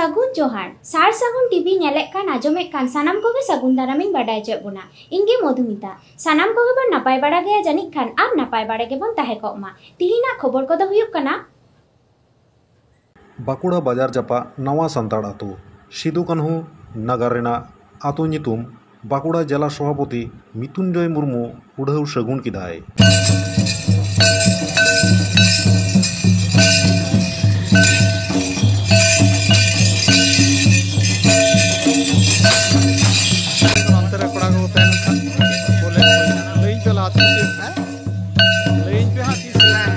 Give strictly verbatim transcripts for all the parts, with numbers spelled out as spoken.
ᱥᱟᱹᱜᱩᱱ ᱡᱚᱦᱟᱨ᱾ ᱥᱟᱨ ᱥᱟᱹᱜᱩᱱ ᱴᱤᱵᱷᱤ ᱧᱮᱞᱮᱫ ᱠᱟᱱ, ᱟᱸᱡᱚᱢᱮᱫ ᱠᱟᱱ ᱥᱟᱱᱟᱢ ᱠᱚᱜᱮ ᱥᱟᱹᱜᱩᱱ ᱫᱟᱨᱟᱢᱤᱧ ᱵᱟᱰᱟᱭ ᱦᱚᱪᱚᱭᱮᱫ ᱵᱚᱱᱟ᱾ ᱤᱧ ᱜᱮ ᱢᱚᱫᱷᱩᱢᱤᱛᱟ᱾ ᱥᱟᱱᱟᱢ ᱠᱚᱜᱮ ᱵᱚᱱ ᱱᱟᱯᱟᱭ ᱵᱟᱲᱟ ᱜᱮᱭᱟ ᱡᱟᱹᱱᱤᱡ ᱠᱷᱟᱱ, ᱟᱨ ᱱᱟᱯᱟᱭ ᱵᱟᱲᱟ ᱜᱮᱵᱚᱱ ᱛᱟᱦᱮᱸ ᱠᱚᱜ ᱢᱟ᱾ ᱛᱤᱦᱤᱧᱟᱜ ᱠᱷᱚᱵᱚᱨ ᱠᱚᱫᱚ ᱦᱩᱭᱩᱜ ᱠᱟᱱᱟ, ᱵᱟᱸᱠᱩᱲᱟ ᱵᱟᱡᱟᱨ ᱡᱟᱯᱟᱜ ᱱᱟᱣᱟ ᱥᱟᱱᱛᱟᱲ ᱟᱹᱛᱩ, ᱥᱤᱫᱩ ᱠᱟᱹᱱᱦᱩ ᱱᱟᱜᱟᱨ ᱨᱮᱱᱟᱜ ᱟᱹᱛᱩ ᱧᱩᱛᱩᱢ ᱵᱟᱸᱠᱩᱲᱟ ᱡᱮᱞᱟ ᱥᱚᱵᱷᱟᱯᱚᱛᱤ ᱢᱤᱛᱩᱱᱡᱚᱭ ᱢᱩᱨᱢᱩ ᱩᱰᱷᱟᱹᱣ ᱥᱟᱹᱜᱩᱱ ᱠᱮᱫᱟᱭ᱾ ᱚᱱᱛᱮ ᱨᱮ ᱠᱚᱲᱟ ᱠᱚ ᱛᱟᱦᱮᱱ ᱠᱷᱟᱱ ᱵᱚᱞᱮ ᱞᱟᱹᱭᱟᱹᱧ ᱯᱮ ᱞᱟᱦᱟ ᱛᱤᱥ ᱦᱩᱭᱩᱜ ᱠᱟᱱᱟ᱾ ᱞᱟᱹᱭᱟᱹᱧ ᱯᱮ ᱦᱟᱸᱜ ᱛᱤᱥ ᱦᱩᱭᱩᱜ ᱠᱟᱱᱟ᱾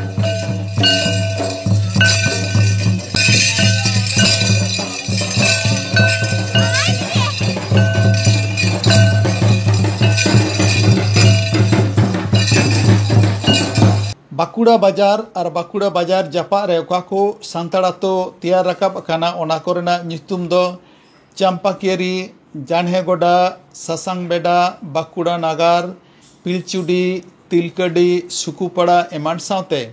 ᱵᱟᱸᱠᱩᱲᱟ ᱵᱟᱡᱟᱨ ᱟᱨ ᱵᱟᱸᱠᱩᱲᱟ ᱵᱟᱡᱟᱨ ᱡᱟᱯᱟᱜ ᱨᱮ ᱚᱠᱟ ᱠᱚ ᱥᱟᱱᱛᱟᱲ ᱟᱛᱳ ᱛᱮᱭᱟᱨ ᱨᱟᱠᱟᱵ ᱟᱠᱟᱱᱟ, ᱚᱱᱟ ᱠᱚᱨᱮᱱᱟᱜ ᱧᱩᱛᱩᱢ ᱫᱚ ᱪᱟᱢᱯᱟᱠᱤᱭᱟᱹᱨᱤ, ᱡᱟᱱᱦᱮᱜᱚᱰᱟ, ᱥᱟᱥᱟᱝ ᱵᱮᱰᱟ, ᱵᱟᱸᱠᱩᱲᱟ ᱱᱟᱜᱟᱨ, ᱯᱤᱞᱪᱩᱰᱤ, ᱛᱤᱞᱠᱟᱹᱰᱤ, ᱥᱩᱠᱩᱯᱟᱲᱟ ᱮᱢᱟᱱ ᱥᱟᱶᱛᱮ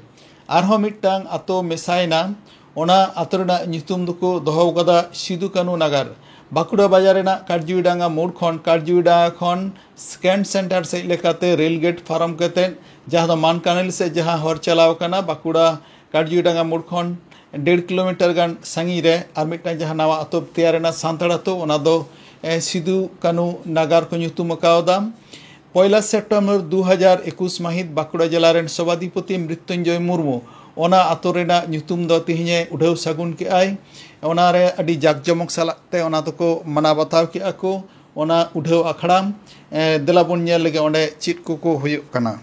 ᱟᱨᱦᱚᱸ ᱢᱤᱫᱴᱟᱝ ᱟᱛᱳ ᱢᱮᱥᱟᱭᱮᱱᱟ᱾ ᱚᱱᱟ ᱟᱛᱳ ᱨᱮᱱᱟᱜ ᱧᱩᱛᱩᱢ ᱫᱚᱠᱚ ᱫᱚᱦᱚ ᱟᱠᱟᱫᱟ ᱥᱤᱫᱩ ᱠᱟᱹᱱᱩ ᱱᱟᱜᱟᱨ᱾ ᱵᱟᱸᱠᱩᱲᱟ ᱵᱟᱡᱟᱨ ᱨᱮᱱᱟᱜ ᱠᱟᱨᱡᱩᱭᱰᱟᱸᱜᱟ ᱢᱳᱲ ᱠᱷᱚᱱ, ᱠᱟᱨᱡᱩᱭᱰᱟᱸᱜᱟ ᱠᱷᱚᱱ ᱥᱠᱮᱱ ᱥᱮᱱᱴᱟᱨ ᱥᱮᱫ ᱞᱮᱠᱟᱛᱮ ᱨᱮᱞ ᱜᱮᱴ ᱯᱟᱨᱚᱢ ᱠᱟᱛᱮᱫ, ᱡᱟᱦᱟᱸ ᱫᱚ ᱢᱟᱱᱠᱟᱱᱤᱞ ᱥᱮᱫ ᱡᱟᱦᱟᱸ ᱦᱚᱨ ᱪᱟᱞᱟᱣ ᱠᱟᱱᱟ, ᱵᱟᱸᱠᱩᱲᱟ ᱠᱟᱨᱡᱩᱭᱰᱟᱸᱜᱟ ᱢᱳᱲ ᱠᱷᱚᱱ ᱰᱮᱲ ᱠᱤᱞᱳᱢᱤᱴᱟᱨ ᱜᱟᱱ ᱥᱟᱺᱜᱤᱧ ᱨᱮ ᱟᱨ ᱢᱤᱫᱴᱟᱝ ᱡᱟᱦᱟᱸ ᱱᱟᱣᱟ ᱟᱛᱳ ᱛᱮᱭᱟᱨ ᱮᱱᱟ ᱥᱟᱱᱛᱟᱲ ᱟᱛᱳ, ᱚᱱᱟ ᱫᱚ, ᱮ, ᱥᱤᱫᱩ ᱠᱟᱹᱱᱩ ᱱᱟᱜᱟᱨ ᱠᱚ ᱧᱩᱛᱩᱢ ᱟᱠᱟᱣᱫᱟ᱾ ᱯᱚᱭᱞᱟ ᱥᱮᱯᱴᱮᱢᱵᱚᱨ ᱫᱩ ᱦᱟᱡᱟᱨ ᱮᱠᱩᱥ ᱢᱟᱹᱦᱤᱛ ᱵᱟᱸᱠᱩᱲᱟ ᱡᱮᱞᱟ ᱨᱮᱱ ᱥᱚᱵᱷᱟᱫᱷᱤᱯᱚᱛᱤ ᱢᱨᱤᱛᱛᱩᱧᱡᱚᱭ ᱢᱩᱨᱢᱩ ᱚᱱᱟ ᱟᱛᱳ ᱨᱮᱱᱟᱜ ᱧᱩᱛᱩᱢ ᱫᱚ ᱛᱮᱦᱮᱧᱮ ᱩᱰᱷᱟᱹᱣ ᱥᱟᱹᱜᱩᱱ ᱠᱮᱜᱼᱟᱭ᱾ ᱚᱱᱟᱨᱮ ᱟᱹᱰᱤ ᱡᱟᱠ ᱡᱚᱢᱚᱠ ᱥᱟᱞᱟᱜ ᱛᱮ ᱚᱱᱟ ᱫᱚᱠᱚ ᱢᱟᱱᱟᱣ ᱵᱟᱛᱟᱣ ᱠᱮᱜᱼᱟ ᱠᱚ᱾ ᱚᱱᱟ ᱩᱰᱷᱟᱹᱣ ᱟᱠᱷᱲᱟ, ᱮ, ᱫᱮᱞᱟ ᱵᱚᱱ ᱧᱮᱞ ᱞᱮᱜᱮ ᱚᱸᱰᱮ ᱪᱮᱫ ᱠᱚᱠᱚ ᱦᱩᱭᱩᱜ ᱠᱟᱱᱟ᱾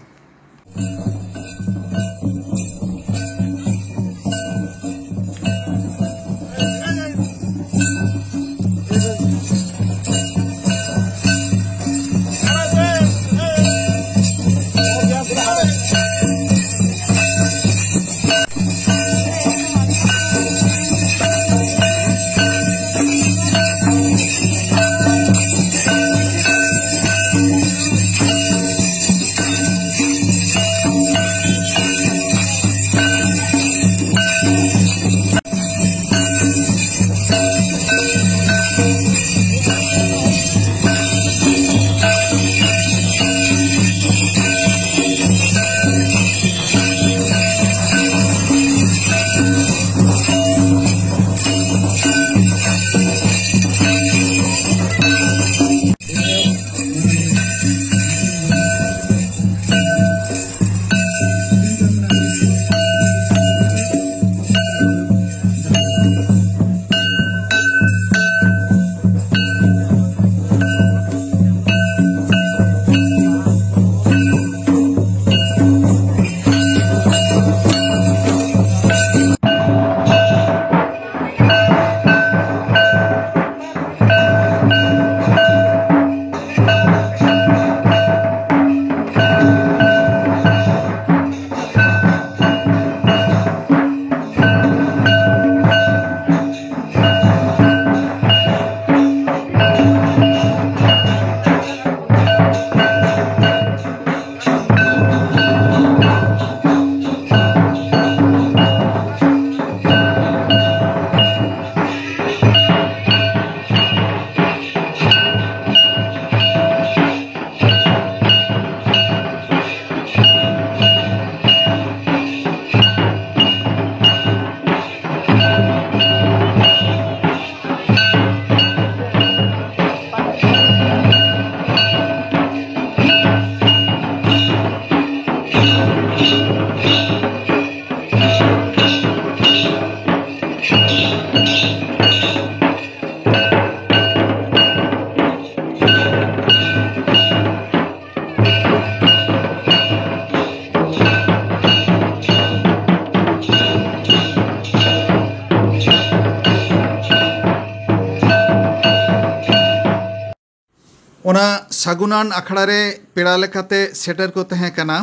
ᱚᱱᱟ ᱥᱟᱹᱜᱩᱱᱟᱱ ᱟᱠᱷᱲᱟ ᱨᱮ ᱯᱮᱲᱟ ᱞᱮᱠᱟᱛᱮ ᱥᱮᱴᱮᱨ ᱠᱚ ᱛᱟᱦᱮᱸ ᱠᱟᱱᱟ᱾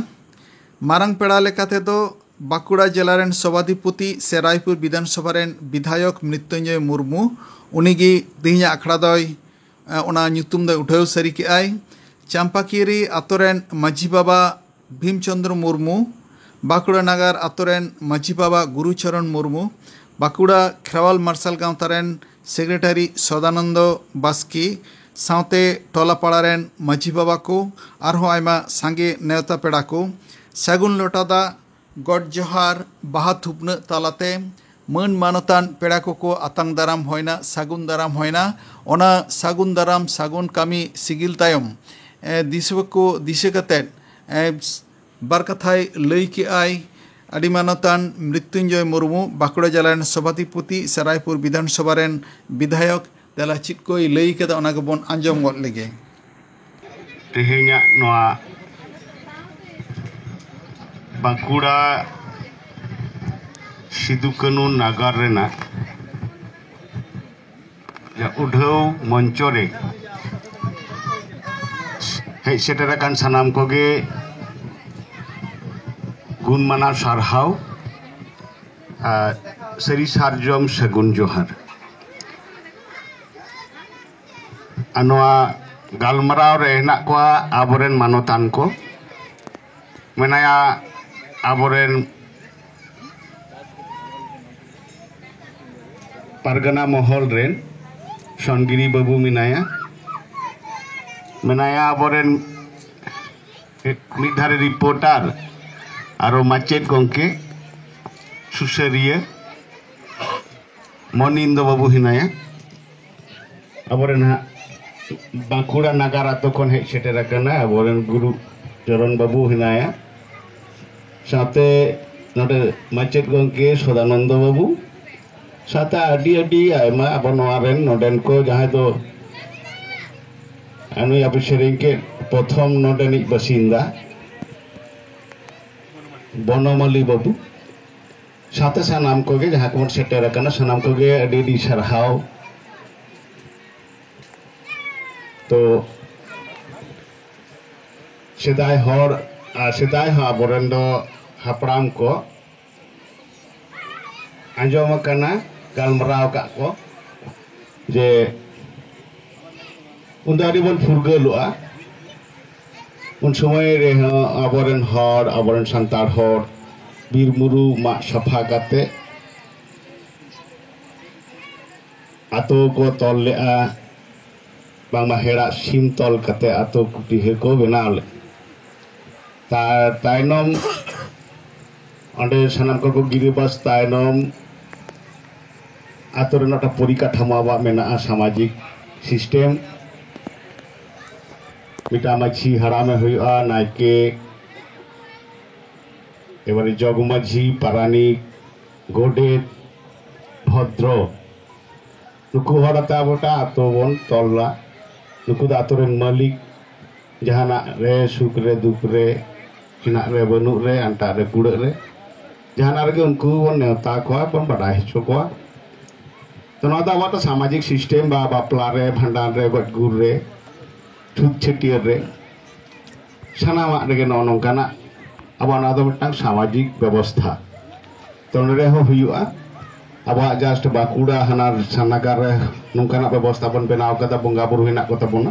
ᱢᱟᱨᱟᱝ ᱯᱮᱲᱟ ᱞᱮᱠᱟᱛᱮ ᱫᱚ ᱵᱟᱸᱠᱩᱲᱟ ᱡᱮᱞᱟ ᱨᱮᱱ ᱥᱚᱵᱷᱟᱫᱷᱤᱯᱚᱛᱤ ᱥᱮ ᱨᱟᱭᱯᱩᱨ ᱵᱤᱫᱷᱟᱱ ᱥᱚᱵᱷᱟ ᱨᱮᱱ ᱵᱤᱫᱷᱟᱭᱚᱠ ᱢᱨᱤᱛᱭᱩᱧᱡᱚᱭ ᱢᱩᱨᱢᱩ, ᱩᱱᱤᱜᱮ ᱛᱮᱦᱮᱧᱟᱜ ᱟᱠᱷᱲᱟ ᱫᱚᱭ, ᱚᱱᱟ ᱧᱩᱛᱩᱢ ᱫᱚᱭ ᱩᱴᱷᱟᱹᱣ ᱥᱟᱹᱨᱤ ᱠᱮᱜᱼᱟᱭ᱾ ᱪᱟᱢᱯᱟᱠᱤᱭᱟᱹᱨᱤ ᱟᱛᱳ ᱨᱮᱱ ᱢᱟᱹᱡᱷᱤ ᱵᱟᱵᱟ ᱵᱷᱤᱢ ᱪᱚᱸᱫᱽᱨᱚ ᱢᱩᱨᱢᱩ, ᱵᱟᱸᱠᱩᱲᱟ ᱱᱟᱜᱟᱨ ᱟᱛᱳ ᱨᱮᱱ ᱢᱟᱹᱡᱷᱤ ᱵᱟᱵᱟ ᱜᱩᱨᱩ ᱪᱚᱨᱚᱱ ᱢᱩᱨᱢᱩ, ᱵᱟᱸᱠᱩᱲᱟ ᱠᱷᱮᱨᱣᱟᱞ ᱢᱟᱨᱥᱟᱞ ᱜᱟᱶᱛᱟ ᱨᱮᱱ ᱥᱮᱠᱨᱮᱴᱟᱨᱤ ᱥᱚᱫᱟᱱᱚᱱᱫᱚ ᱵᱟᱥᱠᱮ, ᱥᱟᱶᱛᱮ ᱴᱚᱞᱟ ᱯᱟᱲᱟ ᱨᱮᱱ ᱢᱟᱹᱡᱷᱤ ᱵᱟᱵᱟ ᱠᱚ, ᱟᱨᱦᱚᱸ ᱟᱭᱢᱟ ᱥᱟᱸᱜᱮ ᱱᱮᱣᱛᱟ ᱯᱮᱲᱟ ᱠᱚ ᱥᱟᱹᱜᱩᱱ ᱞᱚᱴᱟ ᱫᱟᱜ, ᱜᱚᱰ ᱡᱚᱦᱟᱨ, ᱵᱟᱦᱟ ᱛᱷᱩᱯᱱᱟᱹᱜ ᱛᱟᱞᱟᱛᱮ ᱢᱟᱹᱱ ᱢᱟᱱᱚᱛᱟᱱ ᱯᱮᱲᱟ ᱠᱚᱠᱚ ᱟᱛᱟᱝ ᱫᱟᱨᱟᱢ ᱦᱩᱭᱱᱟ, ᱥᱟᱹᱜᱩᱱ ᱫᱟᱨᱟᱢ ᱦᱩᱭᱱᱟ᱾ ᱚᱱᱟ ᱥᱟᱹᱜᱩᱱ ᱫᱟᱨᱟᱢ, ᱥᱟᱹᱜᱩᱱ ᱠᱟᱹᱢᱤ ᱥᱤᱜᱤᱞ ᱛᱟᱭᱚᱢ, ᱮ, ᱫᱤᱥᱣᱟᱹ ᱠᱚ ᱫᱤᱥᱟᱹ ᱠᱟᱛᱮᱫ, ᱮ, ᱵᱟᱨ ᱠᱟᱛᱷᱟᱭ ᱞᱟᱹᱭ ᱠᱮᱜᱼᱟᱭ ᱟᱹᱰᱤ ᱢᱟᱱᱚᱛᱟᱱ ᱢᱨᱤᱛᱭᱩᱧᱡᱚᱭ ᱢᱩᱨᱢᱩ, ᱵᱟᱸᱠᱩᱲᱟ ᱡᱮᱞᱟ ᱨᱮᱱ ᱥᱚᱵᱷᱟᱫᱷᱤᱯᱚᱛᱤ ᱥᱮ ᱨᱟᱭᱯᱩᱨ ᱵᱤᱫᱷᱟᱱ ᱥᱚᱵᱷᱟ ᱨᱮᱱ ᱵᱤᱫᱷᱟᱭᱚᱠ᱾ ᱫᱮᱞᱟ ᱪᱮᱫ ᱠᱚᱭ ᱞᱟᱹᱭ ᱠᱟᱫᱟ, ᱚᱱᱟ ᱜᱮᱵᱚᱱ ᱟᱸᱡᱚᱢ ᱜᱚᱫ ᱞᱮᱜᱮ᱾ ᱛᱮᱦᱮᱧᱟᱜ ᱱᱚᱣᱟ ᱵᱟᱸᱠᱩᱲᱟ ᱥᱤᱫᱩ ᱠᱟᱹᱱᱩ ᱱᱟᱜᱟᱨ ᱨᱮᱱᱟᱜ ᱡᱟᱦᱟᱸ ᱩᱰᱷᱟᱹᱣ ᱢᱚᱧᱪᱚ ᱨᱮ ᱦᱮᱡ ᱥᱮᱴᱮᱨ ᱟᱠᱟᱱ ᱥᱟᱱᱟᱢ ᱠᱚᱜᱮ ᱜᱩᱱ ᱢᱟᱱᱟᱣ ᱥᱟᱨᱦᱟᱣ ᱟᱨ ᱥᱟᱹᱨᱤ ᱥᱟᱨᱡᱚᱢ ᱥᱟᱹᱜᱩᱱ ᱡᱚᱦᱟᱨ᱾ ᱟᱨ ᱱᱚᱣᱟ ᱜᱟᱞᱢᱟᱨᱟᱣ ᱨᱮ ᱦᱮᱱᱟᱜ ᱠᱚᱣᱟ ᱟᱵᱚᱨᱮᱱ ᱢᱟᱱᱚᱛᱟᱱ ᱠᱚ, ᱢᱮᱱᱟᱭᱟ ᱟᱵᱚᱨᱮᱱ ᱯᱟᱨᱜᱟᱱᱟ ᱢᱚᱦᱚᱞ ᱨᱮᱱ ᱥᱚᱱᱜᱤᱨᱤ ᱵᱟᱹᱵᱩ ᱢᱮᱱᱟᱭᱟ, ᱢᱮᱱᱟᱭᱟ ᱟᱵᱚᱨᱮᱱ ᱢᱤᱫ ᱫᱷᱟᱨᱮ ᱨᱤᱯᱳᱨᱴᱟᱨ, ᱟᱨᱚ ᱢᱟᱪᱮᱫ ᱜᱚᱢᱠᱮ, ᱥᱩᱥᱟᱹᱨᱤᱭᱟᱹ ᱢᱚᱱᱤᱱᱫᱚ ᱵᱟᱹᱵᱩ ᱦᱮᱱᱟᱭᱟ᱾ ᱟᱵᱚᱨᱮᱱ ᱦᱟᱸᱜ ᱵᱟᱸᱠᱩᱲᱟ ᱱᱟᱜᱟᱨ ᱟᱛᱳ ᱠᱷᱚᱱ ᱦᱮᱡ ᱥᱮᱴᱮᱨ ᱟᱠᱟᱱᱟ ᱟᱵᱚᱨᱮᱱ ᱜᱩᱨᱩ ᱪᱚᱨᱚᱱ ᱵᱟᱹᱵᱩ ᱦᱮᱱᱟᱭᱟ, ᱥᱟᱶᱛᱮ ᱱᱚᱰᱮ ᱢᱟᱪᱮᱫ ᱜᱚᱢᱠᱮ ᱥᱚᱫᱟᱱᱚᱱᱫᱚ ᱵᱟᱹᱵᱩ, ᱥᱟᱶᱛᱮ ᱟᱹᱰᱤ ᱟᱹᱰᱤ ᱟᱭᱢᱟ ᱟᱵᱚ ᱱᱚᱣᱟ ᱨᱮᱱ ᱱᱚᱰᱮᱱ ᱠᱚ ᱡᱟᱦᱟᱸᱭ ᱫᱚ ᱱᱩᱭ ᱟᱵᱚ ᱥᱮᱨᱮᱧ ᱠᱮᱫ ᱯᱨᱚᱛᱷᱚᱢ ᱱᱚᱰᱮᱱᱤᱡ ᱵᱟᱥᱤᱱᱫᱟ ᱵᱚᱱᱚᱢᱟᱞᱤ ᱵᱟᱹᱵᱩ, ᱥᱟᱶᱛᱮ ᱥᱟᱱᱟᱢ ᱠᱚᱜᱮ ᱡᱟᱦᱟᱸ ᱠᱚᱵᱚᱱ ᱥᱮᱴᱮᱨ ᱟᱠᱟᱱᱟ, ᱥᱟᱱᱟᱢ ᱠᱚᱜᱮ ᱟᱹᱰᱤ ᱟᱹᱰᱤ ᱥᱟᱨᱦᱟᱣ᱾ ᱛᱚ ᱥᱮᱫᱟᱭ ᱦᱚᱲ, ᱟᱨ ᱥᱮᱫᱟᱭ ᱦᱚᱸ ᱟᱵᱚᱨᱮᱱ ᱫᱚ ᱦᱟᱯᱲᱟᱢ ᱠᱚ ᱟᱸᱡᱚᱢ ᱟᱠᱟᱱᱟ, ᱜᱟᱞᱢᱟᱨᱟᱣ ᱟᱠᱟᱫ ᱠᱚ ᱡᱮ ᱩᱱᱫᱚ ᱟᱹᱰᱤ ᱵᱚᱱ ᱯᱷᱩᱨᱜᱟᱹᱞᱚᱜᱼᱟ᱾ ᱩᱱ ᱥᱚᱢᱚᱭ ᱨᱮᱦᱚᱸ ᱟᱵᱚᱨᱮᱱ ᱦᱚᱲ, ᱟᱵᱚᱨᱮᱱ ᱥᱟᱱᱛᱟᱲ ᱦᱚᱲ ᱵᱤᱨ ᱵᱩᱨᱩ ᱢᱟᱜ ᱥᱟᱯᱷᱟ ᱠᱟᱛᱮ ᱟᱛᱳ ᱠᱚ ᱛᱚᱞ ᱞᱮᱫᱼᱟ, ᱵᱟᱝᱢᱟ ᱦᱮᱲᱟᱜ ᱥᱤᱢ ᱛᱚᱞ ᱠᱟᱛᱮ ᱟᱛᱳ ᱠᱩᱴᱤᱦᱟᱹ ᱠᱚ ᱵᱮᱱᱟᱣ ᱞᱮᱫ᱾ ᱛᱟ-, ᱛᱟᱭᱱᱚᱢ ᱚᱸᱰᱮ ᱥᱟᱱᱟᱢ ᱠᱚᱠᱚ ᱜᱤᱨᱟᱹᱵᱟᱥ ᱛᱟᱭᱱᱚᱢ ᱟᱛᱳ ᱨᱮᱱᱟᱜ ᱢᱤᱫᱴᱟᱝ ᱯᱚᱨᱤᱠᱟᱴᱷᱟᱢᱳ ᱟᱵᱚᱣᱟᱜ ᱢᱮᱱᱟᱜᱼᱟ, ᱥᱟᱢᱟᱡᱤᱠ ᱥᱤᱥᱴᱮᱢ᱾ ᱢᱤᱫᱴᱟᱝ ᱢᱟᱹᱡᱷᱤ ᱦᱟᱲᱟᱢᱮ ᱦᱩᱭᱩᱜᱼᱟ, ᱱᱟᱭᱠᱮ, ᱮᱵᱟᱨᱮ ᱡᱚᱜᱽ ᱢᱟᱹᱡᱷᱤ, ᱯᱟᱨᱟᱱᱤᱠ, ᱜᱚᱰᱮᱛ, ᱵᱷᱚᱫᱽᱨᱚ, ᱱᱩᱠᱩ ᱦᱚᱲ ᱟᱛᱮ ᱟᱵᱚ ᱢᱤᱫᱴᱟᱝ ᱟᱛᱳ ᱵᱚᱱ ᱛᱚᱞᱟ᱾ ᱱᱩᱠᱩ ᱫᱚ ᱟᱛᱳ ᱨᱮᱱ ᱢᱟᱹᱞᱤᱠ, ᱡᱟᱦᱟᱱᱟᱜ ᱨᱮ, ᱥᱩᱠ ᱨᱮ, ᱫᱩᱠ ᱨᱮ, ᱦᱮᱱᱟᱜ ᱨᱮ, ᱵᱟᱹᱱᱩᱜ ᱨᱮ, ᱟᱱᱴᱟᱜ ᱨᱮ, ᱠᱩᱲᱟᱹᱜ ᱨᱮ, ᱡᱟᱦᱟᱱᱟᱜ ᱨᱮᱜᱮ ᱩᱱᱠᱩ ᱵᱚᱱ ᱱᱮᱣᱛᱟ ᱠᱚᱣᱟ, ᱵᱚᱱ ᱵᱟᱰᱟᱭ ᱦᱚᱪᱚ ᱠᱚᱣᱟ᱾ ᱛᱚ ᱱᱚᱣᱟ ᱫᱚ ᱟᱵᱚᱣᱟᱜ ᱫᱚ ᱥᱟᱢᱟᱡᱤᱠ ᱥᱤᱥᱴᱮᱢ ᱵᱟ ᱵᱟᱯᱞᱟ ᱨᱮ, ᱵᱷᱟᱸᱰᱟᱱ ᱨᱮ, ᱜᱚᱡ ᱜᱩᱨ ᱨᱮ, ᱪᱷᱩᱛ ᱪᱷᱟᱹᱴᱭᱟᱹᱨ ᱨᱮ, ᱥᱟᱱᱟᱢᱟᱜ ᱨᱮᱜᱮ ᱱᱚᱜᱼᱚ ᱱᱚᱝᱠᱟᱱᱟᱜ ᱟᱵᱚᱣᱟᱜ ᱱᱚᱣᱟ ᱫᱚ ᱢᱤᱫᱴᱟᱝ ᱥᱟᱢᱟᱡᱤᱠ ᱵᱮᱵᱚᱥᱛᱷᱟ᱾ ᱛᱚ ᱱᱚᱰᱮ ᱦᱚᱸ ᱦᱩᱭᱩᱜᱼᱟ᱾ ᱟᱵᱚᱣᱟᱜ just ᱵᱟᱸᱠᱩᱲᱟ ᱦᱟᱱᱟ ᱥᱟᱱᱟᱜᱟᱨ ᱨᱮ ᱱᱚᱝᱠᱟᱱᱟᱜ ᱵᱮᱵᱚᱥᱛᱷᱟ ᱵᱚᱱ ᱵᱮᱱᱟᱣ ᱠᱟᱫᱟ, ᱵᱚᱸᱜᱟ ᱵᱩᱨᱩ ᱦᱮᱱᱟᱜ ᱠᱚᱛᱟ ᱵᱚᱱᱟ᱾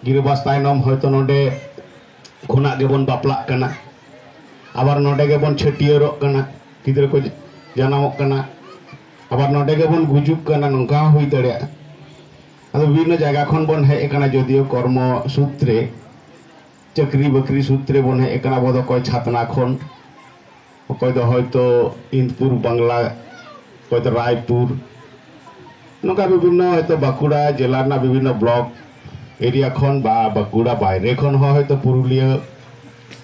ᱜᱤᱨᱟᱹᱵᱟᱥ ᱛᱟᱭᱱᱚᱢ ᱦᱚᱭᱛᱚ ᱱᱚᱰᱮ ᱠᱷᱚᱱᱟᱜ ᱜᱮᱵᱚᱱ ᱵᱟᱯᱞᱟᱜ ᱠᱟᱱᱟ, ᱟᱵᱟᱨ ᱱᱚᱰᱮ ᱜᱮᱵᱚᱱ ᱪᱷᱟᱹᱴᱭᱟᱹᱨᱚᱜ ᱠᱟᱱᱟ, ᱜᱤᱫᱽᱨᱟᱹ ᱠᱚ ᱡᱟᱱᱟᱢᱚᱜ ᱠᱟᱱᱟ, ᱟᱵᱟᱨ ᱱᱚᱰᱮ ᱜᱮᱵᱚᱱ ᱜᱩᱡᱩᱜ ᱠᱟᱱᱟ, ᱱᱚᱝᱠᱟ ᱦᱚᱸ ᱦᱩᱭ ᱫᱟᱲᱮᱭᱟᱜᱼᱟ᱾ ᱟᱫᱚ ᱵᱤᱵᱷᱤᱱᱱᱚ ᱡᱟᱭᱜᱟ ᱠᱷᱚᱱ ᱵᱚᱱ ᱦᱮᱡ ᱟᱠᱟᱱᱟ, ᱡᱚᱫᱤᱭᱳ ᱠᱚᱨᱢᱚ ᱥᱩᱛᱨᱮ, ᱪᱟᱹᱠᱨᱤ ᱵᱟᱹᱠᱨᱤ ᱥᱩᱛᱨᱮ ᱵᱚᱱ ᱦᱮᱡ ᱟᱠᱟᱱᱟ᱾ ᱟᱵᱚ ᱫᱚ ᱚᱠᱚᱭ ᱪᱷᱟᱛᱱᱟ ᱠᱷᱚᱱ, ᱚᱠᱚᱭ ᱫᱚ ᱦᱚᱭᱛᱳ ᱤᱱᱫᱯᱩᱨ ᱵᱟᱝᱞᱟ, ᱚᱠᱚᱭ ᱫᱚ ᱨᱟᱭᱯᱩᱨ, ᱱᱚᱝᱠᱟ ᱵᱤᱵᱷᱤᱱᱱᱚ ᱦᱚᱭᱛᱳ ᱵᱟᱸᱠᱩᱲᱟ ᱡᱮᱞᱟ ᱨᱮᱱᱟᱜ ᱵᱤᱵᱷᱤᱱᱱᱚ ᱵᱞᱚᱠ ᱮᱨᱤᱭᱟ ᱠᱷᱚᱱ ᱵᱟ ᱵᱟᱸᱠᱩᱲᱟ ᱵᱟᱭᱨᱮ ᱠᱷᱚᱱ ᱦᱚᱸ ᱦᱚᱭᱛᱳ ᱯᱩᱨᱩᱞᱤᱭᱟᱹ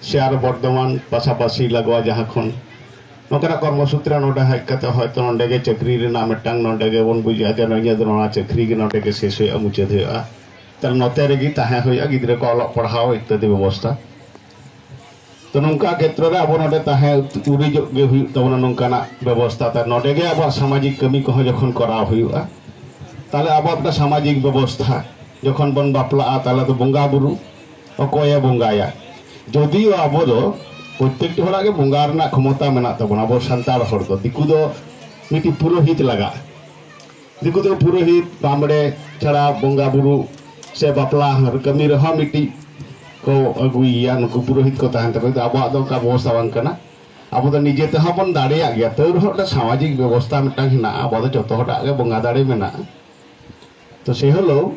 ᱥᱮ ᱟᱨ ᱵᱚᱨᱫᱷᱚᱢᱟᱱ ᱯᱟᱥᱟᱯᱟᱥᱤ ᱞᱟᱜᱟᱣᱟ ᱡᱟᱦᱟᱸ ᱠᱷᱚᱱ ᱱᱚᱝᱠᱟᱱᱟᱜ ᱠᱚᱨᱢᱚᱥᱩᱛᱨᱮ ᱱᱚᱰᱮ ᱦᱮᱡ ᱠᱟᱛᱮ ᱦᱚᱭᱛᱳ ᱱᱚᱰᱮ ᱜᱮ ᱪᱟᱹᱠᱨᱤ ᱨᱮᱱᱟᱜ ᱢᱤᱫᱴᱟᱝ, ᱱᱚᱰᱮ ᱜᱮᱵᱚᱱ ᱵᱩᱡᱷᱟᱹᱣᱟ ᱡᱮ ᱱᱤᱭᱟᱹ ᱫᱚ ᱱᱚᱣᱟ ᱪᱟᱹᱠᱨᱤ ᱜᱮ ᱱᱚᱰᱮ ᱜᱮ ᱥᱮᱥ ᱦᱩᱭᱩᱜᱼᱟ, ᱢᱩᱪᱟᱹᱫ ᱦᱩᱭᱩᱜᱼᱟ᱾ ᱛᱟᱦᱞᱮ ᱱᱚᱛᱮ ᱨᱮᱜᱮ ᱛᱟᱦᱮᱸ ᱦᱩᱭᱩᱜᱼᱟ, ᱜᱤᱫᱽᱨᱟᱹ ᱠᱚ ᱚᱞᱚᱜ ᱯᱟᱲᱦᱟᱣ ᱤᱛᱛᱟᱫᱤ ᱵᱮᱵᱚᱥᱛᱷᱟ᱾ ᱛᱚ ᱱᱚᱝᱠᱟ ᱠᱷᱮᱛᱨᱚ ᱨᱮ ᱟᱵᱚ ᱱᱚᱰᱮ ᱛᱟᱦᱮᱸ ᱩᱨᱤᱡᱚᱜ ᱜᱮ ᱦᱩᱭᱩᱜ ᱛᱟᱵᱚᱱᱟ ᱱᱚᱝᱠᱟᱱᱟᱜ ᱵᱮᱵᱚᱥᱛᱷᱟ᱾ ᱛᱟᱦᱞᱮ ᱱᱚᱰᱮ ᱜᱮ ᱟᱵᱚᱣᱟᱜ ᱥᱟᱢᱟᱡᱤᱠ ᱠᱟᱹᱢᱤ ᱠᱚᱦᱚᱸ ᱡᱚᱠᱷᱚᱱ ᱠᱚᱨᱟᱣ ᱦᱩᱭᱩᱜᱼᱟ, ᱛᱟᱦᱞᱮ ᱟᱵᱚᱣᱟᱜ ᱢᱤᱫᱴᱟᱝ ᱥᱟᱢᱟᱡᱤᱠ ᱵᱮᱵᱚᱥᱛᱷᱟ, ᱡᱚᱠᱷᱚᱱ ᱵᱚᱱ ᱵᱟᱯᱞᱟᱜᱼᱟ, ᱛᱟᱦᱞᱮ ᱫᱚ ᱵᱚᱸᱜᱟ ᱵᱩᱨᱩ ᱚᱠᱚᱭᱮ ᱵᱚᱸᱜᱟᱭᱟ? ᱡᱚᱫᱤᱭᱳ ᱟᱵᱚ ᱫᱚ ᱯᱨᱚᱛᱛᱮᱠᱴᱤ ᱦᱚᱲᱟᱜ ᱜᱮ ᱵᱚᱸᱜᱟ ᱨᱮᱱᱟᱜ ᱠᱷᱚᱢᱚᱛᱟ ᱢᱮᱱᱟᱜ ᱛᱟᱵᱚᱱᱟ ᱟᱵᱚ ᱥᱟᱱᱛᱟᱲ ᱦᱚᱲ ᱫᱚ, ᱫᱤᱠᱩ ᱫᱚ ᱢᱤᱫᱴᱤᱡ ᱯᱩᱨᱳᱦᱤᱛ ᱞᱟᱜᱟᱜᱼᱟ᱾ ᱫᱤᱠᱩ ᱫᱚ ᱯᱩᱨᱳᱦᱤᱛ, ᱵᱟᱢᱵᱲᱮ ᱪᱷᱟᱲᱟ ᱵᱚᱸᱜᱟ ᱵᱩᱨᱩ ᱥᱮ ᱵᱟᱯᱞᱟ ᱠᱟᱹᱢᱤ ᱨᱮᱦᱚᱸ ᱢᱤᱫᱴᱤᱡ ᱠᱚ ᱟᱹᱜᱩᱭᱮᱭᱟ, ᱱᱩᱠᱩ ᱯᱩᱨᱳᱦᱤᱛ ᱠᱚ ᱛᱟᱦᱮᱱ ᱛᱟᱠᱚ᱾ ᱠᱤᱱᱛᱩ ᱟᱵᱚᱣᱟᱜ ᱫᱚ ᱚᱱᱠᱟ ᱵᱮᱵᱚᱥᱛᱷᱟ ᱵᱟᱝ ᱠᱟᱱᱟ᱾ ᱟᱵᱚ ᱫᱚ ᱱᱤᱡᱮ ᱛᱮᱦᱚᱸ ᱵᱚᱱ ᱫᱟᱲᱮᱭᱟᱜ ᱜᱮᱭᱟ, ᱛᱟᱹᱣ ᱨᱮᱦᱚᱸ ᱢᱤᱫᱴᱟᱝ ᱥᱟᱢᱟᱡᱤᱠ ᱵᱮᱵᱚᱥᱛᱷᱟ ᱢᱤᱫᱴᱟᱝ ᱦᱮᱱᱟᱜᱼᱟ᱾ ᱟᱵᱚ ᱫᱚ ᱡᱚᱛᱚ ᱦᱚᱲᱟᱜ ᱜᱮ ᱵᱚᱸᱜᱟ ᱫᱟᱲᱮ ᱢᱮᱱᱟᱜᱼᱟ᱾ ᱛᱚ ᱥᱮ ᱦᱤᱞᱳᱜ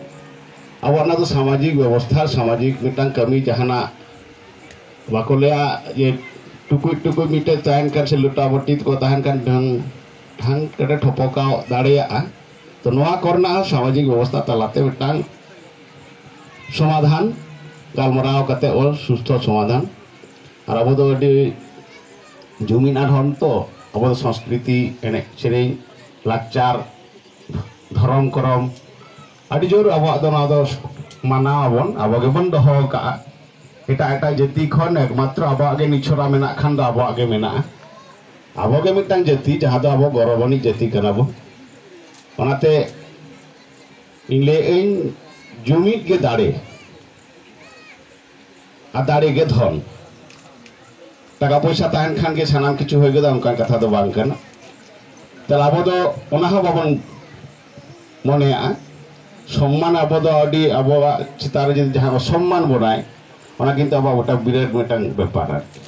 ᱟᱵᱚ ᱚᱱᱟ ᱫᱚ ᱥᱟᱢᱟᱡᱤᱠ ᱵᱮᱵᱚᱥᱛᱷᱟ, ᱥᱟᱢᱟᱡᱤᱠ ᱢᱤᱫᱴᱟᱝ ᱠᱟᱹᱢᱤ, ᱡᱟᱦᱟᱱᱟᱜ ᱵᱟᱠᱚ ᱞᱟᱹᱭᱟ ᱡᱮ ᱴᱩᱠᱩᱡ ᱴᱩᱠᱩᱡ ᱢᱤᱫᱴᱮᱡ ᱛᱟᱦᱮᱱ ᱠᱷᱟᱱ ᱥᱮ ᱞᱚᱴᱟ ᱵᱟᱹᱴᱤ ᱠᱚ ᱛᱟᱦᱮᱱ ᱠᱷᱟᱱ ᱰᱷᱟᱝ ᱰᱷᱟᱝ ᱠᱟᱛᱮ ᱴᱷᱚᱯᱚᱠᱟᱣ ᱫᱟᱲᱮᱭᱟᱜᱼᱟ᱾ ᱛᱚ ᱱᱚᱣᱟ ᱠᱚᱨᱮᱱᱟᱜ ᱦᱚᱸ ᱥᱟᱢᱟᱡᱤᱠ ᱵᱮᱵᱚᱥᱛᱷᱟ ᱛᱟᱞᱟᱛᱮ ᱢᱤᱫᱴᱟᱝ ᱥᱚᱢᱟᱫᱷᱟᱱ ᱜᱟᱞᱢᱟᱨᱟᱣ ᱠᱟᱛᱮ ᱚᱞ ᱥᱩᱥᱛᱷᱚ ᱥᱚᱢᱟᱫᱷᱟᱱ᱾ ᱟᱨ ᱟᱵᱚ ᱫᱚ ᱟᱹᱰᱤ ᱡᱩᱢᱤᱫ ᱟᱱ ᱦᱚᱲ ᱛᱚ, ᱟᱵᱚ ᱫᱚ ᱥᱚᱝᱥᱠᱨᱤᱛᱤ, ᱮᱱᱮᱡ ᱥᱮᱨᱮᱧ, ᱞᱟᱠᱪᱟᱨ, ᱫᱷᱚᱨᱚᱢ ᱠᱚᱨᱚᱢ ᱟᱹᱰᱤ ᱡᱳᱨ ᱟᱵᱚᱣᱟᱜ ᱫᱚ ᱱᱚᱣᱟ ᱫᱚ ᱢᱟᱱᱟᱣ ᱟᱵᱚᱱ, ᱟᱵᱚ ᱜᱮᱵᱚᱱ ᱫᱚᱦᱚ ᱟᱠᱟᱫᱼᱟ᱾ ᱮᱴᱟᱜ ᱮᱴᱟᱜ ᱡᱟᱹᱛᱤ ᱠᱷᱚᱱ ᱮᱠᱢᱟᱛᱨᱚ ᱟᱵᱚᱣᱟᱜ ᱜᱮ ᱱᱤᱪᱷᱚᱨᱟ ᱢᱮᱱᱟᱜ ᱠᱷᱟᱱ ᱫᱚ ᱟᱵᱚᱣᱟᱜ ᱜᱮ ᱢᱮᱱᱟᱜᱼᱟ, ᱟᱵᱚ ᱜᱮ ᱢᱤᱫᱴᱟᱝ ᱡᱟᱹᱛᱤ ᱡᱟᱦᱟᱸ ᱫᱚ ᱟᱵᱚ ᱜᱚᱨᱚᱵᱟᱱᱤᱡ ᱡᱟᱹᱛᱤ ᱠᱟᱱᱟ ᱵᱚᱱ᱾ ᱚᱱᱟᱛᱮ ᱤᱧ ᱞᱟᱹᱭᱮᱫ ᱟᱹᱧ ᱡᱩᱢᱤᱫ ᱜᱮ ᱫᱟᱲᱮ᱾ ᱟᱨ ᱫᱟᱲᱮ ᱜᱮ ᱫᱷᱚᱱ᱾ ᱴᱟᱠᱟ ᱯᱚᱭᱥᱟ ᱛᱟᱦᱮᱱ ᱠᱷᱟᱱ ᱜᱮ ᱥᱟᱱᱟᱢ ᱠᱤᱪᱷᱩ ᱦᱩᱭ ᱜᱚᱫᱚᱜᱼᱟ, ᱚᱱᱠᱟᱱ ᱠᱟᱛᱷᱟ ᱫᱚ ᱵᱟᱝ ᱠᱟᱱᱟ᱾ ᱛᱟᱦᱞᱮ ᱟᱵᱚ ᱫᱚ ᱚᱱᱟ ᱦᱚᱸ ᱵᱟᱵᱚᱱ ᱢᱚᱱᱮᱭᱟᱜᱼᱟ᱾ ᱥᱚᱢᱢᱟᱱ ᱟᱵᱚ ᱫᱚ ᱟᱹᱰᱤ, ᱟᱵᱚᱣᱟᱜ ᱪᱮᱛᱟᱱ ᱨᱮ ᱡᱩᱫᱤ ᱡᱟᱦᱟᱸ ᱠᱚ ᱥᱚᱢᱢᱟᱱ ᱵᱚᱱᱟᱭ, ᱚᱱᱟ ᱠᱤᱱᱛᱩ ᱟᱵᱚᱣᱟᱜ ᱢᱤᱫᱴᱟᱝ ᱵᱤᱨᱟᱴ ᱢᱤᱫᱴᱟᱝ ᱵᱮᱯᱟᱨ ᱟᱨᱠᱤ᱾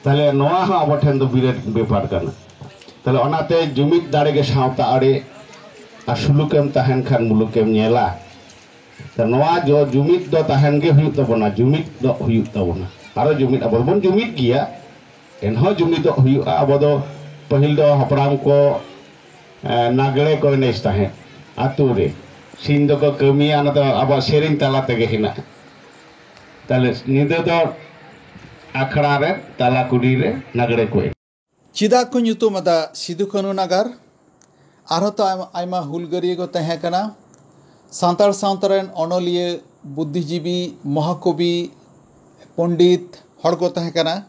ᱛᱟᱦᱞᱮ ᱱᱚᱣᱟ ᱦᱚᱸ ᱟᱵᱚ ᱴᱷᱮᱱ ᱫᱚ ᱵᱤᱨᱟᱴ ᱵᱮᱯᱟᱨ ᱠᱟᱱᱟ᱾ ᱛᱟᱦᱞᱮ ᱚᱱᱟᱛᱮ ᱡᱩᱢᱤᱫ ᱫᱟᱲᱮ ᱜᱮ ᱥᱟᱶᱛᱟ ᱟᱲᱮ, ᱟᱨ ᱥᱩᱞᱩᱠᱮᱢ ᱛᱟᱦᱮᱱ ᱠᱷᱟᱱ ᱢᱩᱞᱩᱠᱮᱢ ᱧᱮᱞᱟ᱾ ᱛᱚ ᱱᱚᱣᱟ ᱡᱚ ᱡᱩᱢᱤᱫ ᱫᱚ ᱛᱟᱦᱮᱱ ᱜᱮ ᱦᱩᱭᱩᱜ ᱛᱟᱵᱚᱱᱟ, ᱡᱩᱢᱤᱫ ᱫᱚ ᱦᱩᱭᱩᱜ ᱛᱟᱵᱚᱱᱟ᱾ ᱟᱨᱚ ᱡᱩᱢᱤᱫ, ᱟᱵᱚ ᱫᱚᱵᱚᱱ ᱡᱩᱢᱤᱫ ᱜᱮᱭᱟ, ᱮᱱᱦᱚᱸ ᱡᱩᱢᱤᱫᱚᱜ ᱦᱩᱭᱩᱜᱼᱟ᱾ ᱟᱵᱚ ᱫᱚ ᱯᱟᱹᱦᱤᱞ ᱫᱚ ᱦᱟᱯᱲᱟᱢ ᱠᱚ, ᱮ, ᱱᱟᱜᱽᱲᱮ ᱠᱚ ᱮᱱᱮᱡ ᱛᱟᱦᱮᱸᱫ ᱟᱛᱳ ᱨᱮ᱾ ᱥᱤᱧ ᱫᱚᱠᱚ ᱠᱟᱹᱢᱤᱭᱟ, ᱚᱱᱟ ᱫᱚ ᱟᱵᱚᱣᱟᱜ ᱥᱮᱨᱮᱧ ᱛᱟᱞᱟ ᱛᱮᱜᱮ ᱦᱮᱱᱟᱜᱼᱟ᱾ ᱛᱟᱦᱞᱮ ᱧᱤᱫᱟᱹ ᱫᱚ ᱟᱠᱷᱲᱟ ᱨᱮ, ᱛᱟᱞᱟ ᱠᱩᱞᱦᱤ ᱨᱮ ᱱᱟᱜᱽᱲᱮ ᱠᱚ ᱮᱱᱮᱡ᱾ ᱪᱮᱫᱟᱜ ᱠᱚ ᱧᱩᱛᱩᱢ ᱟᱫᱟ ᱥᱤᱫᱩ ᱠᱟᱹᱱᱦᱩ ᱱᱟᱜᱟᱨ? ᱟᱨᱦᱚᱸ ᱛᱚ ᱟᱭᱢᱟ, ᱟᱭᱢᱟ ᱦᱩᱞᱜᱟᱹᱨᱤᱭᱟᱹ ᱠᱚ ᱛᱟᱦᱮᱸ ᱠᱟᱱᱟ᱾ ᱥᱟᱱᱛᱟᱲ ᱥᱟᱶᱛᱟ ᱨᱮᱱ ᱚᱱᱚᱞᱤᱭᱟᱹ, ᱵᱩᱫᱽᱫᱷᱤᱡᱤᱵᱤ, ᱢᱚᱦᱟᱠᱚᱵᱤ, ᱯᱚᱱᱰᱤᱛ ᱦᱚᱲ ᱠᱚ ᱛᱟᱦᱮᱸ ᱠᱟᱱᱟ᱾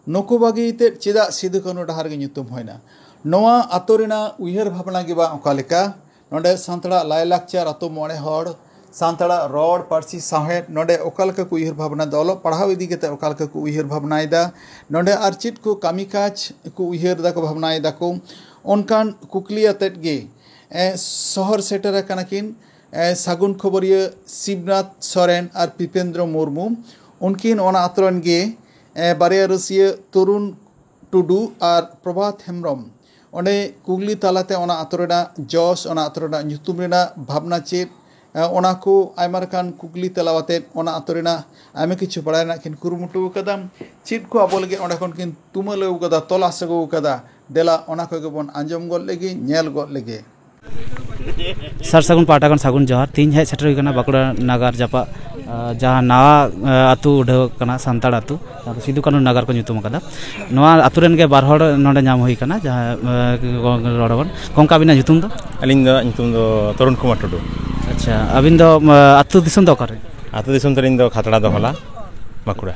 ᱱᱩᱠᱩ ᱵᱟᱹᱜᱤ ᱛᱮ ᱪᱮᱫᱟᱜ ᱥᱤᱫᱩ ᱠᱟᱹᱱᱦᱩ ᱰᱟᱦᱟᱨ ᱜᱮ ᱧᱩᱛᱩᱢ ᱦᱩᱭᱱᱟ? ᱱᱚᱣᱟ ᱟᱛᱳ ᱨᱮᱱᱟᱜ ᱩᱭᱦᱟᱹᱨ ᱵᱷᱟᱵᱽᱱᱟ ᱜᱮ ᱵᱟᱝ ᱚᱠᱟ ᱞᱮᱠᱟ? ᱱᱚᱰᱮ ᱥᱟᱱᱛᱟᱲᱟᱜ ᱞᱟᱭᱼᱞᱟᱠᱪᱟᱨ, ᱟᱛᱳ ᱢᱚᱬᱮ ᱦᱚᱲ, ᱥᱟᱱᱛᱟᱲᱟᱜ ᱨᱚᱲ, ᱯᱟᱹᱨᱥᱤ, ᱥᱟᱶᱦᱮᱫ, ᱱᱚᱰᱮ ᱚᱠᱟ ᱞᱮᱠᱟ ᱠᱚ ᱩᱭᱦᱟᱹᱨ ᱵᱷᱟᱵᱽᱱᱟ ᱮᱫᱟ, ᱚᱞᱚᱜ ᱯᱟᱲᱦᱟᱣ ᱤᱫᱤ ᱠᱟᱛᱮ ᱚᱠᱟ ᱞᱮᱠᱟ ᱠᱚ ᱩᱭᱦᱟᱹᱨ ᱵᱷᱟᱵᱽᱱᱟᱭᱮᱫᱟ, ᱱᱚᱰᱮ ᱟᱨ ᱪᱮᱫ ᱠᱚ ᱠᱟᱹᱢᱤ ᱠᱟᱡᱽ ᱠᱚ ᱩᱭᱦᱟᱹᱨ ᱮᱫᱟ ᱠᱚ, ᱵᱷᱟᱵᱽᱱᱟᱭᱮᱫᱟ ᱠᱚ, ᱚᱱᱠᱟᱱ ᱠᱩᱠᱞᱤ ᱟᱛᱮᱫ ᱜᱮ, ᱮ, ᱥᱚᱦᱚᱨ ᱥᱮᱴᱮᱨ ᱟᱠᱟᱱᱟ ᱠᱤᱱ, ᱮ, ᱥᱟᱹᱜᱩᱱ ᱠᱷᱚᱵᱚᱨᱤᱭᱟᱹ ᱥᱤᱵᱱᱟᱛᱷ ᱥᱚᱨᱮᱱ ᱟᱨ ᱯᱤᱯᱮᱱᱫᱨᱚ ᱢᱩᱨᱢᱩ᱾ ᱩᱱᱠᱤᱱ ᱚᱱᱟ ᱟᱛᱳ ᱨᱮᱱ ᱜᱮ, ᱮ, ᱵᱟᱨᱭᱟ ᱨᱟᱹᱥᱤᱭᱟᱹ ᱛᱚᱨᱩᱱ ᱴᱩᱰᱩ ᱟᱨ ᱯᱨᱚᱵᱷᱟᱛ ᱦᱮᱢᱵᱨᱚᱢ ᱚᱸᱰᱮ ᱠᱩᱠᱞᱤ ᱛᱟᱞᱟᱛᱮ ᱚᱱᱟ ᱟᱛᱳ ᱨᱮᱱᱟᱜ ᱡᱚᱥ, ᱚᱱᱟ ᱟᱛᱳ ᱨᱮᱱᱟᱜ ᱧᱩᱛᱩᱢ ᱨᱮᱱᱟᱜ ᱵᱷᱟᱵᱽᱱᱟ ᱪᱮᱫ, ᱮ, ᱚᱱᱟ ᱠᱚ ᱟᱭᱢᱟ ᱞᱮᱠᱟᱱ ᱠᱩᱠᱞᱤ ᱛᱮᱞᱟᱣ ᱟᱛᱮᱫ ᱚᱱᱟ ᱟᱛᱳ ᱨᱮᱱᱟᱜ ᱟᱭᱢᱟ ᱠᱤᱪᱷᱩ ᱵᱟᱲᱟᱭ ᱨᱮᱱᱟᱜ ᱠᱤᱱ ᱠᱩᱨᱩᱢᱩᱴᱩ ᱟᱠᱟᱫᱟ᱾ ᱪᱮᱫ ᱠᱚ ᱟᱵᱚ ᱞᱟᱹᱜᱤᱫ ᱚᱸᱰᱮ ᱠᱷᱚᱱ ᱠᱤᱱ ᱛᱩᱢᱟᱹᱞ ᱟᱹᱜᱩ ᱟᱠᱟᱫᱟ, ᱛᱚᱞᱟᱥ ᱟᱹᱜᱩ ᱟᱠᱟᱫᱟ, ᱫᱮᱞᱟ ᱚᱱᱟ ᱠᱚᱜᱮ ᱵᱚᱱ ᱟᱸᱡᱚᱢ ᱜᱚᱫ ᱞᱮᱜᱮ, ᱧᱮᱞ ᱜᱚᱫ ᱞᱮᱜᱮ᱾ ᱥᱟᱨ ᱥᱟᱹᱜᱩᱱ ᱯᱟᱦᱴᱟ ᱠᱷᱚᱱ ᱥᱟᱹᱜᱩᱱ ᱡᱚᱦᱟᱨ᱾ ᱛᱮᱦᱮᱧ ᱦᱮᱡ ᱥᱮᱴᱮᱨ ᱦᱩᱭ ᱠᱟᱱᱟ ᱵᱟᱸᱠᱩᱲᱟ ᱱᱟᱜᱟᱨ ᱡᱟᱯᱟᱜ, ᱟᱸ, ᱡᱟᱦᱟᱸ ᱱᱟᱣᱟ, ᱟᱸ, ᱟᱹᱛᱩ ᱩᱰᱷᱟᱹᱣ ᱠᱟᱱᱟ, ᱥᱟᱱᱛᱟᱲ ᱟᱹᱛᱩ, ᱡᱟᱦᱟᱸ ᱫᱚ ᱥᱤᱫᱩ ᱠᱟᱹᱱᱦᱩ ᱱᱟᱜᱟᱨ ᱠᱚ ᱧᱩᱛᱩᱢ ᱟᱠᱟᱫᱟ᱾ ᱱᱚᱣᱟ ᱟᱹᱛᱩ ᱨᱮᱱ ᱜᱮ ᱵᱟᱨ ᱦᱚᱲ ᱱᱚᱰᱮ ᱧᱟᱢ ᱦᱩᱭ ᱠᱟᱱᱟ, ᱡᱟᱦᱟᱸ, ᱟᱸ, ᱨᱚᱲ ᱟᱵᱚᱱ᱾ ᱜᱚᱢᱠᱮ, ᱟᱹᱵᱤᱱᱟᱜ ᱧᱩᱛᱩᱢ ᱫᱚ? ᱟᱹᱞᱤᱧ ᱫᱚ ᱧᱩᱛᱩᱢ ᱫᱚ ᱛᱚᱨᱩᱱ ᱠᱩᱢᱟᱨ ᱴᱩᱰᱩ᱾ ᱟᱪᱪᱷᱟ, ᱟᱹᱵᱤᱱ ᱫᱚ, ᱟᱸ, ᱟᱹᱛᱩ ᱫᱤᱥᱚᱢ ᱫᱚ ᱚᱠᱟᱨᱮ? ᱟᱹᱛᱩ ᱫᱤᱥᱚᱢ ᱛᱟᱹᱞᱤᱧ ᱫᱚ ᱠᱷᱟᱛᱲᱟ ᱫᱚᱦᱚᱞᱟ, ᱵᱟᱸᱠᱩᱲᱟ᱾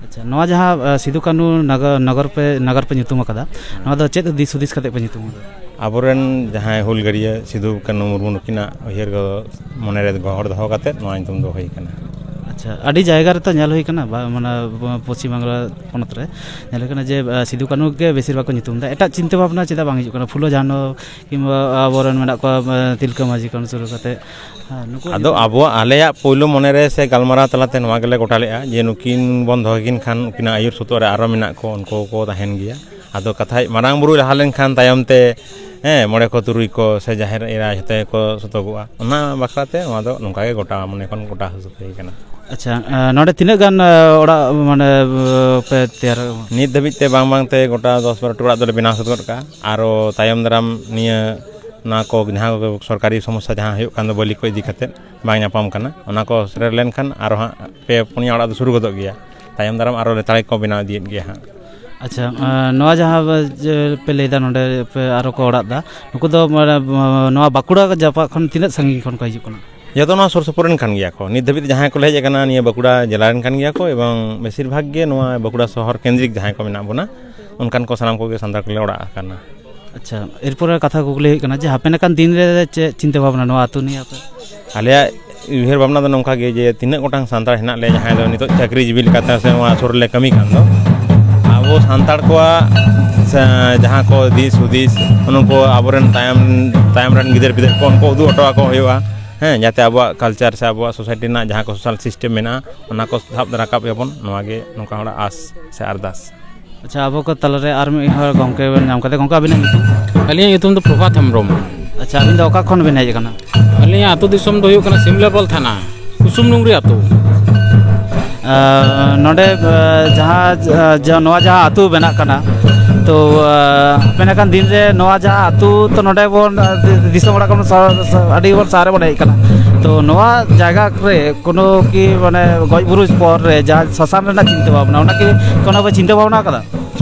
ᱟᱪᱪᱷᱟ, ᱱᱚᱣᱟ ᱡᱟᱦᱟᱸ, ᱟᱸ, ᱥᱤᱫᱩ ᱠᱟᱹᱱᱦᱩ ᱱᱟᱜᱟ-, ᱱᱚᱜᱚᱨ ᱯᱮ, ᱱᱟᱜᱟᱨ ᱯᱮ ᱧᱩᱛᱩᱢ ᱟᱠᱟᱫᱟ, ᱱᱚᱣᱟ ᱫᱚ ᱪᱮᱫ ᱫᱤᱥ ᱦᱩᱫᱤᱥ ᱠᱟᱛᱮ ᱯᱮ ᱧᱩᱛᱩᱢ ᱟᱠᱟᱫᱟ? ᱟᱵᱚᱨᱮᱱ ᱡᱟᱦᱟᱸᱭ ᱦᱩᱞᱜᱟᱹᱨᱤᱭᱟᱹ ᱥᱤᱫᱩ ᱠᱟᱹᱱᱦᱩ ᱢᱩᱨᱢᱩ ᱱᱩᱠᱤᱱᱟᱜ ᱩᱭᱦᱟᱹᱨ ᱠᱚ ᱢᱚᱱᱮᱨᱮ ᱜᱚᱦᱚᱲ ᱫᱚᱦᱚ ᱠᱟᱛᱮ ᱱᱚᱣᱟ ᱧᱩᱛᱩᱢ ᱫᱚ ᱦᱩᱭ ᱟᱠᱟᱱᱟ᱾ ᱟᱪᱪᱷᱟ, ᱟᱹᱰᱤ ᱡᱟᱭᱜᱟ ᱨᱮᱛᱚ ᱧᱮᱞ ᱦᱩᱭ ᱠᱟᱱᱟ, ᱵᱟ-, ᱢᱟᱱᱮ, ᱯᱚᱪᱷᱤᱢ ᱵᱟᱝᱞᱟ ᱯᱚᱱᱚᱛ ᱨᱮ ᱧᱮᱞ ᱦᱩᱭ ᱠᱟᱱᱟ ᱡᱮ, ᱟᱸ, ᱥᱤᱫᱩ ᱠᱟᱹᱱᱦᱩ ᱜᱮ ᱵᱮᱥᱤᱨ ᱵᱷᱟᱜᱽ ᱠᱚ ᱧᱩᱛᱩᱢ ᱮᱫᱟ᱾ ᱮᱴᱟᱜ ᱪᱤᱱᱛᱟᱹ ᱵᱷᱟᱵᱽᱱᱟ ᱪᱮᱫᱟᱜ ᱵᱟᱝ ᱦᱤᱡᱩᱜ ᱠᱟᱱᱟ? ᱯᱷᱩᱞᱳ ᱡᱷᱟᱱᱳ ᱠᱤᱝᱵᱟ ᱟᱵᱚᱨᱮᱱ ᱢᱮᱱᱟᱜ ᱠᱚᱣᱟ, ᱟᱸ, ᱛᱤᱞᱠᱟᱹ ᱢᱟᱹᱡᱷᱤ ᱠᱷᱚᱱ ᱥᱩᱨᱩ ᱠᱟᱛᱮ, ᱦᱮᱸ, ᱱᱩᱠᱩ ᱟᱫᱚ ᱟᱵᱚᱣᱟᱜ, ᱟᱞᱮᱭᱟᱜ ᱯᱳᱭᱞᱳ ᱢᱚᱱᱮᱨᱮ ᱥᱮ ᱜᱟᱞᱢᱟᱨᱟᱣ ᱛᱟᱞᱟᱛᱮ ᱱᱚᱣᱟ ᱜᱮᱞᱮ ᱜᱚᱴᱟ ᱞᱮᱫᱼᱟ ᱡᱮ ᱱᱩᱠᱤᱱ ᱵᱚᱱ ᱫᱚᱦᱚ ᱠᱤᱱ ᱠᱷᱟᱱ ᱩᱱᱠᱤᱱᱟᱜ ᱟᱹᱭᱩᱨ ᱥᱩᱛᱩᱜ ᱨᱮ ᱟᱨᱚ ᱢᱮᱱᱟᱜ ᱠᱚ, ᱩᱱᱠᱩ ᱠᱚ ᱛᱟᱦᱮᱱ ᱜᱮᱭᱟ᱾ ᱟᱫᱚ ᱠᱟᱛᱷᱟᱭ ᱢᱟᱨᱟᱝ ᱵᱩᱨᱩᱭ ᱞᱟᱦᱟ ᱞᱮᱱᱠᱷᱟᱱ ᱛᱟᱭᱚᱢ ᱛᱮ, ᱦᱮᱸ, ᱢᱚᱬᱮ ᱠᱚ ᱛᱩᱨᱩᱭ ᱠᱚ ᱥᱮ ᱡᱟᱦᱮᱨ ᱮᱨᱟ ᱡᱷᱚᱛᱚ ᱜᱮᱠᱚ ᱥᱚᱛᱚᱜᱚᱜᱼᱟ᱾ ᱚᱱᱟ ᱵᱟᱠᱷᱨᱟ ᱛᱮ ᱱᱚᱣᱟ ᱫᱚ ᱱᱚᱝᱠᱟ ᱜᱮ ᱜᱚᱴᱟ, ᱢᱚᱱᱮ ᱠᱷᱚᱱ ᱜᱚᱴᱟ ᱦᱩᱭ ᱠᱟᱱᱟ᱾ ᱟᱪᱪᱷᱟ, ᱟᱸ, ᱱᱚᱰᱮ ᱛᱤᱱᱟᱹᱜ ᱜᱟᱱ, ᱟᱸ, ᱚᱲᱟᱜ ᱢᱟᱱᱮ, ᱟᱸ, ᱯᱮ ᱛᱮᱭᱟᱨ? ᱱᱤᱛ ᱫᱷᱟᱹᱵᱤᱡ ᱛᱮ ᱵᱟᱝ ᱵᱟᱝ ᱛᱮ ᱜᱚᱴᱟ ᱫᱚᱥ ᱵᱟᱨᱚ ᱴᱤ ᱚᱲᱟᱜ ᱫᱚᱞᱮ ᱵᱮᱱᱟᱣ ᱥᱟᱹᱛ ᱜᱚᱫ ᱠᱟᱜᱼᱟ᱾ ᱟᱨᱚ ᱛᱟᱭᱚᱢ ᱫᱟᱨᱟᱢ ᱱᱤᱭᱟᱹ ᱱᱚᱣᱟ ᱠᱚ ᱡᱟᱦᱟᱸ ᱠᱚ ᱥᱚᱨᱠᱟᱨᱤ ᱥᱚᱢᱚᱥᱥᱟ ᱡᱟᱦᱟᱸ ᱦᱩᱭᱩᱜ ᱠᱟᱱ ᱫᱚ ᱵᱟᱹᱞᱤ ᱠᱚ ᱤᱫᱤ ᱠᱟᱛᱮᱫ ᱵᱟᱝ ᱧᱟᱯᱟᱢ ᱠᱟᱱᱟ, ᱚᱱᱟ ᱠᱚ ᱥᱮᱴᱮᱨ ᱞᱮᱱᱠᱷᱟᱱ ᱟᱨᱚ ᱦᱟᱸᱜ ᱯᱮ ᱯᱩᱱᱭᱟ ᱚᱲᱟᱜ ᱫᱚ ᱥᱩᱨᱩ ᱜᱚᱫᱚᱜ ᱜᱮᱭᱟ᱾ ᱛᱟᱭᱚᱢ ᱫᱟᱨᱟᱢ ᱟᱨᱚ ᱞᱮᱛᱟᱲ ᱜᱮᱠᱚ ᱵᱮᱱᱟᱣ ᱤᱫᱤᱭᱮᱫ ᱜᱮᱭᱟ ᱦᱟᱸᱜ᱾ ᱟᱪᱪᱷᱟ, ᱟᱸ, ᱱᱚᱣᱟ ᱡᱟᱦᱟᱸ ᱡᱮ ᱯᱮ ᱞᱟᱹᱭᱫᱟ ᱱᱚᱰᱮ ᱯᱮ ᱟᱨᱚ ᱠᱚ ᱚᱲᱟᱜ ᱫᱟ, ᱱᱩᱠᱩ ᱫᱚ ᱢᱟᱱᱮ, ᱱᱚᱣᱟ ᱵᱟᱸᱠᱩᱲᱟ ᱡᱟᱯᱟᱜ ᱠᱷᱚᱱ ᱛᱤᱱᱟᱹᱜ ᱥᱟᱺᱜᱤᱧ ᱠᱷᱚᱱ ᱠᱚ ᱦᱤᱡᱩᱜ ᱠᱟᱱᱟ? ᱡᱚᱛᱚ ᱱᱚᱣᱟ ᱥᱩᱨ ᱥᱩᱯᱩᱨ ᱨᱮᱱ ᱠᱟᱱ ᱜᱮᱭᱟ ᱠᱚ᱾ ᱱᱤᱛ ᱫᱷᱟᱹᱵᱤᱡ ᱛᱮ ᱡᱟᱦᱟᱸᱭ ᱠᱚ ᱞᱮ ᱦᱮᱡ ᱟᱠᱟᱱᱟ, ᱱᱤᱭᱟᱹ ᱵᱟᱸᱠᱩᱲᱟ ᱡᱮᱞᱟ ᱨᱮᱱ ᱠᱟᱱ ᱜᱮᱭᱟ ᱠᱚ, ᱮᱵᱚᱝ ᱵᱮᱥᱤᱨ ᱵᱷᱟᱜᱽ ᱜᱮ ᱱᱚᱣᱟ ᱵᱟᱸᱠᱩᱲᱟ ᱥᱚᱦᱚᱨ ᱠᱮᱱᱫᱨᱤᱠ ᱡᱟᱦᱟᱸᱭ ᱠᱚ ᱢᱮᱱᱟᱜ ᱵᱚᱱᱟ, ᱚᱱᱠᱟᱱ ᱠᱚ ᱥᱟᱱᱟᱢ ᱠᱚᱜᱮ ᱥᱟᱱᱛᱟᱲ ᱠᱚᱞᱮ ᱚᱲᱟᱜ ᱟᱠᱟᱱᱟ᱾ ᱟᱪᱪᱷᱟ, ᱮᱨᱯᱚᱨᱮ ᱠᱟᱛᱷᱟ ᱠᱩᱠᱞᱤ ᱦᱩᱭᱩᱜ ᱠᱟᱱᱟ ᱡᱮ, ᱦᱟᱯᱮᱱ ᱟᱠᱟᱱ ᱫᱤᱱ ᱨᱮ ᱪᱮᱫ ᱪᱤᱱᱛᱟᱹ ᱵᱷᱟᱵᱽᱱᱟ ᱱᱚᱣᱟ ᱟᱹᱛᱩ ᱱᱤᱭᱟᱹ ᱟᱯᱮ? ᱟᱞᱮᱭᱟᱜ ᱩᱭᱦᱟᱹᱨ ᱵᱷᱟᱵᱽᱱᱟ ᱫᱚ ᱱᱚᱝᱠᱟ ᱜᱮ ᱡᱮ, ᱛᱤᱱᱟᱹᱜ ᱜᱚᱴᱟᱝ ᱥᱟᱱᱛᱟᱲ ᱦᱮᱱᱟᱜ ᱞᱮᱭᱟ, ᱡᱟᱦᱟᱸᱭ ᱫᱚ ᱱᱤᱛᱚᱜ ᱪᱟᱹᱠᱨᱤ ᱡᱤᱵᱤ ᱞᱮᱠᱟᱛᱮ ᱥᱮ ᱱᱚᱣᱟ ᱥᱩᱨ ᱨᱮᱞᱮ ᱠᱟᱹᱢᱤ ᱠᱟᱱ ᱫᱚ, ᱟᱵᱚ ᱥᱟᱱᱛᱟᱲ ᱠᱚᱣᱟᱜ ᱥᱮ ᱡᱟᱦᱟᱸ ᱠᱚ ᱫᱤᱥ ᱦᱩᱫᱤᱥ, ᱩᱱᱠᱩ ᱟᱵᱚᱨᱮᱱ ᱛᱟᱭᱚᱢ, ᱛᱟᱭᱚᱢ ᱨᱮᱱ ᱜᱤᱫᱟᱹᱨ ᱯᱤᱫᱟᱹᱨ ᱠᱚ ᱩᱱᱠᱩ ᱩᱫᱩᱜ ᱦᱚᱴᱚ ᱟᱠᱚ ᱦᱩᱭᱩᱜᱼᱟ᱾ ᱦᱮᱸ, ᱡᱟᱛᱮ ᱟᱵᱚᱣᱟᱜ ᱠᱟᱞᱪᱟᱨ ᱥᱮ ᱟᱵᱚᱣᱟᱜ ᱥᱳᱥᱟᱭᱴᱤ ᱨᱮᱱᱟᱜ ᱡᱟᱦᱟᱸ ᱠᱚ ᱥᱳᱥᱟᱞ ᱥᱤᱥᱴᱮᱢ ᱢᱮᱱᱟᱜᱼᱟ, ᱚᱱᱟ ᱠᱚ ᱥᱟᱵ ᱨᱟᱠᱟᱵ ᱮᱫᱟ ᱵᱚᱱ, ᱱᱚᱣᱟ ᱜᱮ ᱱᱚᱝᱠᱟ ᱦᱚᱲᱟᱜ ᱟᱥ ᱥᱮ ᱟᱨᱫᱟᱥ᱾ ᱟᱪᱪᱷᱟ, ᱟᱵᱚ ᱠᱚ ᱛᱟᱞᱟᱨᱮ ᱟᱨ ᱢᱤᱫ ᱦᱚᱲ ᱜᱚᱢᱠᱮ ᱵᱚᱱ ᱧᱟᱢ ᱠᱟᱫᱮ᱾ ᱜᱚᱢᱠᱮ, ᱟᱹᱵᱤᱱᱟᱜ ᱧᱩᱛᱩᱢ? ᱟᱹᱞᱤᱧᱟᱜ ᱧᱩᱛᱩᱢ ᱫᱚ ᱯᱨᱚᱵᱷᱟᱛ ᱦᱮᱢᱵᱨᱚᱢ᱾ ᱟᱪᱪᱷᱟ, ᱟᱹᱵᱤᱱ ᱫᱚ ᱚᱠᱟ ᱠᱷᱚᱱ ᱵᱤᱱ ᱦᱮᱡ ᱟᱠᱟᱱᱟ? ᱟᱹᱞᱤᱧᱟᱜ ᱟᱹᱛᱩ ᱫᱤᱥᱚᱢ ᱫᱚ ᱦᱩᱭᱩᱜ ᱠᱟᱱᱟ ᱥᱤᱢᱞᱟᱵᱚᱞ ᱛᱷᱟᱱᱟ, ᱠᱩᱥᱩᱢ ᱰᱩᱝᱨᱤ ᱟᱹᱛᱩ᱾ ᱟᱨ ᱱᱚᱰᱮ, ᱟᱨ, ᱡᱟᱦᱟᱸ, ᱟᱨ, ᱡᱟ-, ᱱᱚᱣᱟ ᱡᱟᱦᱟᱸ ᱟᱹᱛᱩ ᱵᱮᱱᱟᱜ ᱠᱟᱱᱟ, ᱛᱚ, ᱟᱨ, ᱦᱟᱯᱮᱱ ᱟᱠᱟᱱ ᱫᱤᱱ ᱨᱮ ᱱᱚᱣᱟ ᱡᱟᱦᱟᱸ ᱟᱹᱛᱩ, ᱛᱚ, ᱱᱚᱰᱮ ᱵᱚᱱ, ᱟᱨ, ᱫᱤ-, ᱫᱤᱥᱚᱢ ᱚᱲᱟᱜ ᱠᱷᱚᱱ ᱥᱟ-, ᱥᱟ-, ᱟᱹᱰᱤ ᱵᱚᱱ ᱥᱟᱦᱟ ᱨᱮᱵᱚᱱ ᱦᱮᱡ ᱟᱠᱟᱱᱟ᱾ ᱛᱚ, ᱱᱚᱣᱟ ᱡᱟᱭᱜᱟ ᱨᱮ ᱠᱳᱱᱳ ᱠᱤ, ᱢᱟᱱᱮ, ᱜᱚᱡ ᱵᱩᱨᱩ ᱯᱚᱨ ᱨᱮ ᱡᱟᱦᱟᱸ ᱥᱟᱥᱟᱱ ᱨᱮᱱᱟᱜ ᱪᱤᱱᱛᱟᱹ ᱵᱷᱟᱵᱽᱱᱟ, ᱚᱱᱟ ᱠᱤ ᱠᱳᱱᱳ ᱯᱮ ᱪᱤᱱᱛᱟᱹ ᱵᱷᱟᱵᱽᱱᱟ ᱟᱠᱟᱫᱟ?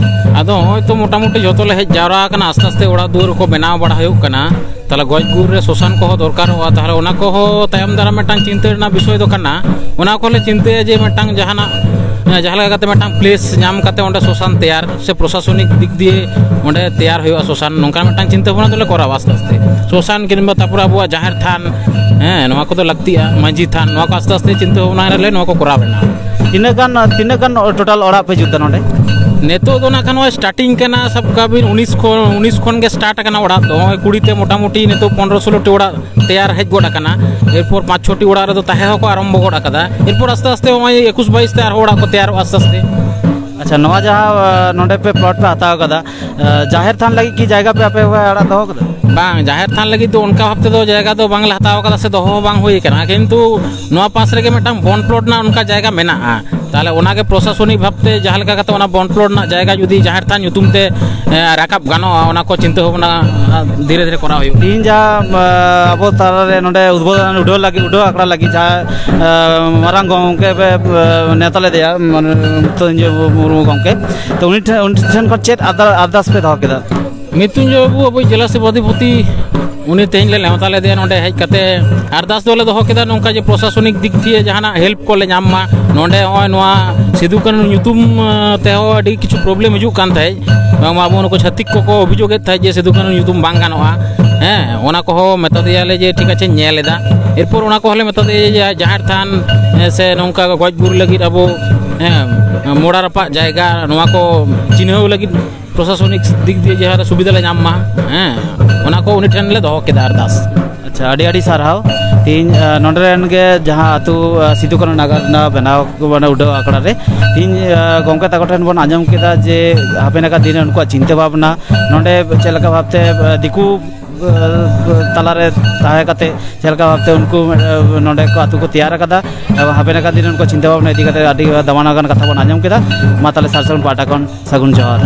ᱟᱫᱚ ᱱᱚᱜᱼᱚᱭ ᱛᱚ ᱢᱚᱴᱟᱢᱩᱴᱤ ᱡᱚᱛᱚ ᱞᱮ ᱦᱮᱡ ᱡᱟᱣᱨᱟ ᱟᱠᱟᱱᱟ, ᱟᱥᱛᱮ ᱟᱥᱛᱮ ᱚᱲᱟᱜ ᱫᱩᱣᱟᱹᱨ ᱠᱚ ᱵᱮᱱᱟᱣ ᱵᱟᱲᱟ ᱦᱩᱭᱩᱜ ᱠᱟᱱᱟ᱾ ᱛᱟᱦᱚᱞᱮ ᱜᱚᱡ ᱜᱩᱨ ᱨᱮ ᱥᱚᱥᱟᱱ ᱠᱚᱦᱚᱸ ᱫᱚᱨᱠᱟᱨᱚᱜᱼᱟ᱾ ᱛᱟᱦᱚᱞᱮ ᱚᱱᱟ ᱠᱚᱦᱚᱸ ᱛᱟᱭᱚᱢ ᱫᱟᱨᱟᱢ ᱢᱤᱫᱴᱟᱝ ᱪᱤᱱᱛᱟᱹ ᱨᱮᱱᱟᱜ ᱵᱤᱥᱚᱭ ᱫᱚ ᱠᱟᱱᱟ᱾ ᱚᱱᱟ ᱠᱚᱞᱮ ᱪᱤᱱᱛᱟᱹᱭᱟ ᱡᱮ ᱢᱤᱫᱴᱟᱝ ᱡᱟᱦᱟᱱᱟᱜ, ᱡᱟᱦᱟᱸ ᱞᱮᱠᱟ ᱠᱟᱛᱮ ᱢᱤᱫᱴᱟᱝ ᱯᱞᱮᱥ ᱧᱟᱢ ᱠᱟᱛᱮ ᱚᱸᱰᱮ ᱥᱚᱥᱟᱱ ᱛᱮᱭᱟᱨ ᱥᱮ ᱯᱨᱚᱥᱟᱥᱚᱱᱤᱠ ᱫᱤᱠ ᱫᱤᱭᱮ ᱚᱸᱰᱮ ᱛᱮᱭᱟᱨ ᱦᱩᱭᱩᱜᱼᱟ ᱥᱚᱥᱟᱱ, ᱱᱚᱝᱠᱟ ᱢᱤᱫᱴᱟᱝ ᱪᱤᱱᱛᱟᱹ ᱵᱷᱟᱵᱽᱱᱟ ᱫᱚᱞᱮ ᱠᱚᱨᱟᱣᱟ ᱟᱥᱛᱮ ᱟᱥᱛᱮ᱾ ᱥᱚᱥᱟᱱ ᱠᱤᱝᱵᱟ ᱛᱟᱨᱯᱚᱨᱮ ᱟᱵᱚᱣᱟᱜ ᱡᱟᱦᱮᱨ ᱛᱷᱟᱱ, ᱦᱮᱸ, ᱱᱚᱣᱟ ᱠᱚᱫᱚ ᱞᱟᱹᱠᱛᱤᱜᱼᱟ᱾ ᱢᱟᱹᱡᱷᱤ ᱛᱷᱟᱱ, ᱱᱚᱣᱟ ᱠᱚ ᱟᱥᱛᱮ ᱟᱥᱛᱮ ᱪᱤᱱᱛᱟᱹ ᱵᱷᱟᱵᱽᱱᱟ ᱨᱮᱞᱮ ᱱᱚᱣᱟ ᱠᱚ ᱠᱚᱨᱟᱣ ᱮᱱᱟ᱾ ᱛᱤᱱᱟᱹᱜ ᱜᱟᱱ, ᱛᱤᱱᱟᱹᱜ ᱜᱟᱱ ᱴᱳᱴᱟᱞ ᱚᱲᱟᱜ ᱯᱮ ᱡᱩᱛ ᱫᱟ ᱱᱚᱰᱮ? ᱱᱤᱛᱚᱜ ᱫᱚ ᱱᱟᱜ ᱠᱷᱟᱱ ᱱᱚᱜᱼᱚᱭ ᱥᱴᱟᱨᱴᱤᱝ ᱠᱟᱱᱟ, ᱥᱟᱵ ᱠᱟᱜ ᱵᱤᱱ ᱩᱱᱤᱥ ᱠᱷᱚᱱ, ᱩᱱᱤᱥ ᱠᱷᱚᱱ ᱜᱮ ᱥᱴᱟᱨᱴ ᱟᱠᱟᱱᱟ ᱚᱲᱟᱜ ᱫᱚ᱾ ᱱᱚᱜᱼᱚᱭ ᱠᱩᱲᱤ ᱛᱮ ᱢᱚᱴᱟᱢᱩᱴᱤ ᱱᱤᱛᱚᱜ ᱯᱚᱱᱨᱚ ᱥᱳᱞᱳ ᱴᱤ ᱚᱲᱟᱜ ᱛᱮᱭᱟᱨ ᱦᱮᱡ ᱜᱚᱫ ᱟᱠᱟᱱᱟ᱾ ᱮᱨᱯᱚᱨ ᱯᱟᱸᱪ ᱪᱷᱚᱴᱤ ᱚᱲᱟᱜ ᱨᱮᱫᱚ ᱛᱟᱦᱮᱸ ᱦᱚᱸᱠᱚ ᱟᱨᱟᱢᱵᱚ ᱜᱚᱫ ᱟᱠᱟᱫᱟ᱾ ᱮᱨᱯᱚᱨ ᱟᱥᱛᱮ ᱟᱥᱛᱮ ᱱᱚᱜᱼᱚᱭ ᱮᱠᱩᱥ ᱵᱟᱭᱤᱥ ᱛᱮ ᱟᱨᱦᱚᱸ ᱚᱲᱟᱜ ᱠᱚ ᱛᱮᱭᱟᱨᱚᱜᱼᱟ ᱟᱥᱛᱮ ᱟᱥᱛᱮ᱾ ᱟᱪᱪᱷᱟ, ᱱᱚᱣᱟ ᱡᱟᱦᱟᱸ, ᱟᱸ, ᱱᱚᱰᱮ ᱯᱮ ᱯᱞᱚᱴ ᱯᱮ ᱦᱟᱛᱟᱣ ᱠᱟᱫᱟ, ᱟᱸ, ᱡᱟᱦᱮᱨ ᱛᱷᱟᱱ ᱞᱟᱹᱜᱤᱫ ᱠᱤ ᱡᱟᱭᱜᱟ ᱯᱮ ᱟᱯᱮ ᱯᱮ ᱟᱲᱟᱜ ᱫᱚᱦᱚ ᱠᱟᱫᱟ? ᱵᱟᱝ, ᱡᱟᱦᱮᱨ ᱛᱷᱟᱱ ᱞᱟᱹᱜᱤᱫ ᱫᱚ ᱚᱱᱠᱟ ᱵᱷᱟᱵ ᱛᱮᱫᱚ ᱡᱟᱭᱜᱟ ᱫᱚ ᱵᱟᱝᱞᱮ ᱦᱟᱛᱟᱣ ᱠᱟᱫᱟ ᱥᱮ ᱫᱚᱦᱚ ᱦᱚᱸ ᱵᱟᱝ ᱦᱩᱭ ᱠᱟᱱᱟ, ᱠᱤᱱᱛᱩ ᱱᱚᱣᱟ ᱯᱟᱥ ᱨᱮᱜᱮ ᱢᱤᱫᱴᱟᱝ ᱵᱚᱱ ᱯᱞᱚᱴ ᱨᱮᱱᱟᱜ ᱚᱱᱠᱟ ᱡᱟᱭᱜᱟ ᱢᱮᱱᱟᱜᱼᱟ᱾ ᱛᱟᱦᱚᱞᱮ ᱚᱱᱟᱜᱮ ᱯᱨᱚᱥᱟᱥᱚᱱᱤᱠ ᱵᱷᱟᱵᱽᱛᱮ ᱡᱟᱦᱟᱸ ᱞᱮᱠᱟ ᱠᱟᱛᱮ ᱚᱱᱟ ᱵᱚᱱᱴ ᱯᱞᱚᱴ ᱨᱮᱱᱟᱜ ᱡᱟᱭᱜᱟ ᱡᱩᱫᱤ ᱡᱟᱦᱮᱨ ᱛᱷᱟᱱ ᱧᱩᱛᱩᱢ ᱛᱮ, ᱮ, ᱨᱟᱠᱟᱵ ᱜᱟᱱᱚᱜᱼᱟ, ᱚᱱᱟ ᱠᱚ ᱪᱤᱱᱛᱟᱹ ᱵᱷᱟᱵᱽᱱᱟ, ᱟ, ᱫᱷᱤᱨᱮ ᱫᱷᱤᱨᱮ ᱠᱚᱨᱟᱣ ᱦᱩᱭᱩᱜᱼᱟ᱾ ᱛᱤᱦᱤᱧ ᱡᱟᱦᱟᱸ, ᱟ, ᱟᱵᱚ ᱛᱟᱞᱟᱨᱮ ᱱᱚᱰᱮ ᱩᱫᱽᱵᱳᱫᱷᱚᱱ ᱩᱰᱷᱟᱹᱣ ᱞᱟᱹᱜᱤᱫ, ᱩᱰᱷᱟᱹᱣ ᱟᱠᱷᱲᱟ ᱞᱟᱹᱜᱤᱫ ᱡᱟᱦᱟᱸ, ᱟ, ᱢᱟᱨᱟᱝ ᱜᱚᱢᱠᱮ ᱯᱮ, ᱟ, ᱱᱮᱣᱛᱟ ᱞᱮᱫᱮᱭᱟ, ᱢᱟᱱᱮ ᱢᱤᱛᱷᱩᱱ ᱢᱩᱨᱢᱩ ᱜᱚᱢᱠᱮ, ᱛᱚ ᱩᱱᱤ ᱴᱷᱮᱱ, ᱩᱱᱤ ᱴᱷᱮᱱ ᱠᱷᱚᱱ ᱪᱮᱫ ᱟᱨᱫᱟ-, ᱟᱨᱫᱟᱥ ᱯᱮ ᱫᱚᱦᱚ ᱠᱮᱫᱟ? ᱢᱨᱤᱛᱩᱧᱡᱚᱭ ᱵᱟᱹᱵᱩ, ᱟᱵᱚᱭᱤᱡ ᱡᱮᱞᱟ ᱥᱮᱵᱟᱫᱷᱤᱯᱚᱛᱤ, ᱩᱱᱤ ᱛᱮᱦᱮᱧ ᱞᱮ ᱱᱮᱣᱛᱟ ᱞᱮᱫᱮᱭᱟ ᱱᱚᱰᱮ ᱦᱮᱡ ᱠᱟᱛᱮ᱾ ᱟᱨᱫᱟᱥ ᱫᱚᱞᱮ ᱫᱚᱦᱚ ᱠᱮᱫᱟ ᱱᱚᱝᱠᱟ ᱡᱮ ᱯᱨᱚᱥᱟᱥᱚᱱᱤᱠ ᱫᱤᱠ ᱫᱤᱭᱮ ᱡᱟᱦᱟᱱᱟᱜ ᱦᱮᱞᱯ ᱠᱚᱞᱮ ᱧᱟᱢ ᱢᱟ᱾ ᱱᱚᱰᱮ ᱱᱚᱜᱼᱚᱭ ᱱᱚᱣᱟ ᱥᱤᱫᱩ ᱠᱟᱹᱱᱩ ᱧᱩᱛᱩᱢ, ᱟᱸ, ᱛᱮᱦᱚᱸ ᱟᱹᱰᱤ ᱠᱤᱪᱷᱩ ᱯᱨᱚᱵᱞᱮᱢ ᱦᱤᱡᱩᱜ ᱠᱟᱱ ᱛᱟᱦᱮᱸᱫ᱾ ᱵᱟᱝᱢᱟ ᱟᱵᱚ ᱱᱩᱠᱩ ᱪᱷᱟᱹᱛᱤᱠ ᱠᱚᱠᱚ ᱚᱵᱷᱤᱡᱳᱜᱽ ᱮᱫ ᱛᱟᱦᱮᱸᱫ ᱡᱮ ᱥᱤᱫᱩ ᱠᱟᱹᱱᱩ ᱧᱩᱛᱩᱢ ᱵᱟᱝ ᱜᱟᱱᱚᱜᱼᱟ᱾ ᱦᱮᱸ, ᱚᱱᱟ ᱠᱚᱦᱚᱸ ᱢᱮᱛᱟ ᱫᱮᱭᱟᱞᱮ ᱡᱮ ᱴᱷᱤᱠ ᱟᱪᱷᱮ, ᱧᱮᱞ ᱮᱫᱟ᱾ ᱮᱨᱯᱚᱨ ᱚᱱᱟ ᱠᱚᱦᱚᱸᱞᱮ ᱢᱮᱛᱟ ᱫᱮᱭᱟ ᱡᱮ ᱡᱟᱦᱮᱨ ᱛᱷᱟᱱ, ᱦᱮᱸ, ᱥᱮ ᱱᱚᱝᱠᱟ ᱜᱚᱡ ᱜᱩᱨ ᱞᱟᱹᱜᱤᱫ ᱟᱵᱚ, ᱦᱮᱸ, ᱢᱚᱲᱟ ᱨᱟᱯᱟᱜ ᱡᱟᱭᱜᱟ, ᱱᱚᱣᱟ ᱠᱚ ᱪᱤᱱᱦᱟᱹᱣ ᱞᱟᱹᱜᱤᱫ ᱯᱨᱚᱥᱟᱥᱚᱱᱤᱠ ᱫᱤᱠ ᱫᱤᱭᱮ ᱡᱟᱦᱟᱸ ᱨᱮ ᱥᱩᱵᱤᱫᱷᱟ ᱞᱮ ᱧᱟᱢ ᱢᱟ, ᱦᱮᱸ, ᱚᱱᱟ ᱠᱚ ᱩᱱᱤ ᱴᱷᱮᱱ ᱞᱮ ᱫᱚᱦᱚ ᱠᱮᱫᱟ ᱟᱨᱫᱟᱥ᱾ ᱟᱪᱪᱷᱟ, ᱟᱹᱰᱤ ᱟᱹᱰᱤ ᱥᱟᱨᱦᱟᱣ᱾ ᱛᱮᱦᱮᱧ, ᱟᱸ, ᱱᱚᱰᱮ ᱨᱮᱱ ᱜᱮ ᱡᱟᱦᱟᱸ ᱟᱹᱛᱩ, ᱟᱸ, ᱥᱤᱫᱩ ᱠᱟᱹᱱᱩ ᱱᱟᱜᱟᱨ ᱨᱮᱱᱟᱜ ᱵᱮᱱᱟᱣ, ᱢᱟᱱᱮ ᱩᱰᱟᱹᱣ ᱟᱠᱷᱲᱟ ᱨᱮ ᱛᱮᱦᱮᱧ, ᱟᱸ, ᱜᱚᱢᱠᱮ ᱛᱟᱠᱚ ᱴᱷᱮᱱ ᱵᱚᱱ ᱟᱸᱡᱚᱢ ᱠᱮᱫᱟ ᱡᱮ ᱦᱟᱯᱮᱱ ᱟᱠᱟᱫ ᱫᱤᱱ ᱨᱮ ᱩᱱᱠᱩᱣᱟᱜ ᱪᱤᱱᱛᱟᱹ ᱵᱷᱟᱵᱽᱱᱟ, ᱱᱚᱰᱮ ᱪᱮᱫ ᱞᱮᱠᱟ ᱵᱷᱟᱵᱽᱛᱮ, ᱟᱸ, ᱫᱤᱠᱩ, ᱟᱸ, ᱛᱟᱞᱟᱨᱮ ᱛᱟᱦᱮᱸ ᱠᱟᱛᱮ ᱪᱮᱫ ᱞᱮᱠᱟ ᱵᱷᱟᱵᱽᱛᱮ ᱩᱱᱠᱩ, ᱟᱸ, ᱱᱚᱰᱮ ᱠᱚ ᱟᱹᱛᱩ ᱠᱚ ᱛᱮᱭᱟᱨ ᱟᱠᱟᱫᱟ, ᱮᱵᱚᱝ ᱦᱟᱯᱮᱱ ᱟᱠᱟᱫ ᱫᱤᱱ ᱨᱮ ᱩᱱᱠᱩᱣᱟᱜ ᱪᱤᱱᱛᱟᱹ ᱵᱷᱟᱵᱽᱱᱟ ᱤᱫᱤ ᱠᱟᱛᱮ ᱟᱹᱰᱤ ᱫᱟᱢᱟᱱᱟᱜ ᱜᱟᱱ ᱠᱟᱛᱷᱟ ᱵᱚᱱ ᱟᱸᱡᱚᱢ ᱠᱮᱫᱟ᱾ ᱢᱟ ᱛᱟᱦᱚᱞᱮ ᱥᱟᱨᱥᱟᱹᱜᱩᱱ ᱯᱟᱦᱴᱟ ᱠᱷᱚᱱ ᱥᱟᱹᱜᱩᱱ ᱡᱚᱦᱟᱨ᱾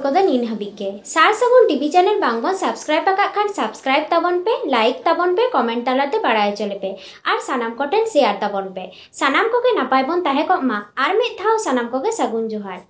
ᱛᱚᱵᱮ ᱱᱤᱱ ᱦᱟᱹᱵᱤᱡ ᱜᱮ᱾ ᱥᱟᱨ ᱥᱟᱹᱜᱩᱱ ᱴᱤᱵᱷᱤ ᱪᱮᱱᱮᱞ ᱵᱟᱝᱵᱚᱱ ᱥᱟᱵᱥᱠᱨᱟᱭᱤᱵ ᱟᱠᱟᱫ ᱠᱷᱟᱱ ᱥᱟᱵᱥᱠᱨᱟᱭᱤᱵ ᱛᱟᱵᱚᱱ ᱯᱮ, ᱞᱟᱭᱤᱠ ᱛᱟᱵᱚᱱ ᱯᱮ, ᱠᱚᱢᱮᱱᱴ ᱛᱟᱞᱟᱛᱮ ᱵᱟᱲᱟᱭ ᱦᱚᱪᱚ ᱞᱮᱯᱮ ᱟᱨ ᱥᱟᱱᱟᱢ ᱠᱚᱴᱷᱮᱱ ᱥᱮᱭᱟᱨ ᱛᱟᱵᱚᱱ ᱯᱮ᱾ ᱥᱟᱱᱟᱢ ᱠᱚᱜᱮ ᱱᱟᱯᱟᱭ ᱵᱚᱱ ᱛᱟᱦᱮᱸ ᱠᱚᱜ ᱢᱟ᱾ ᱟᱨ ᱢᱤᱫ ᱫᱷᱟᱣ ᱥᱟᱱᱟᱢ ᱠᱚᱜᱮ ᱥᱟᱹᱜᱩᱱ ᱡᱚᱦᱟᱨ᱾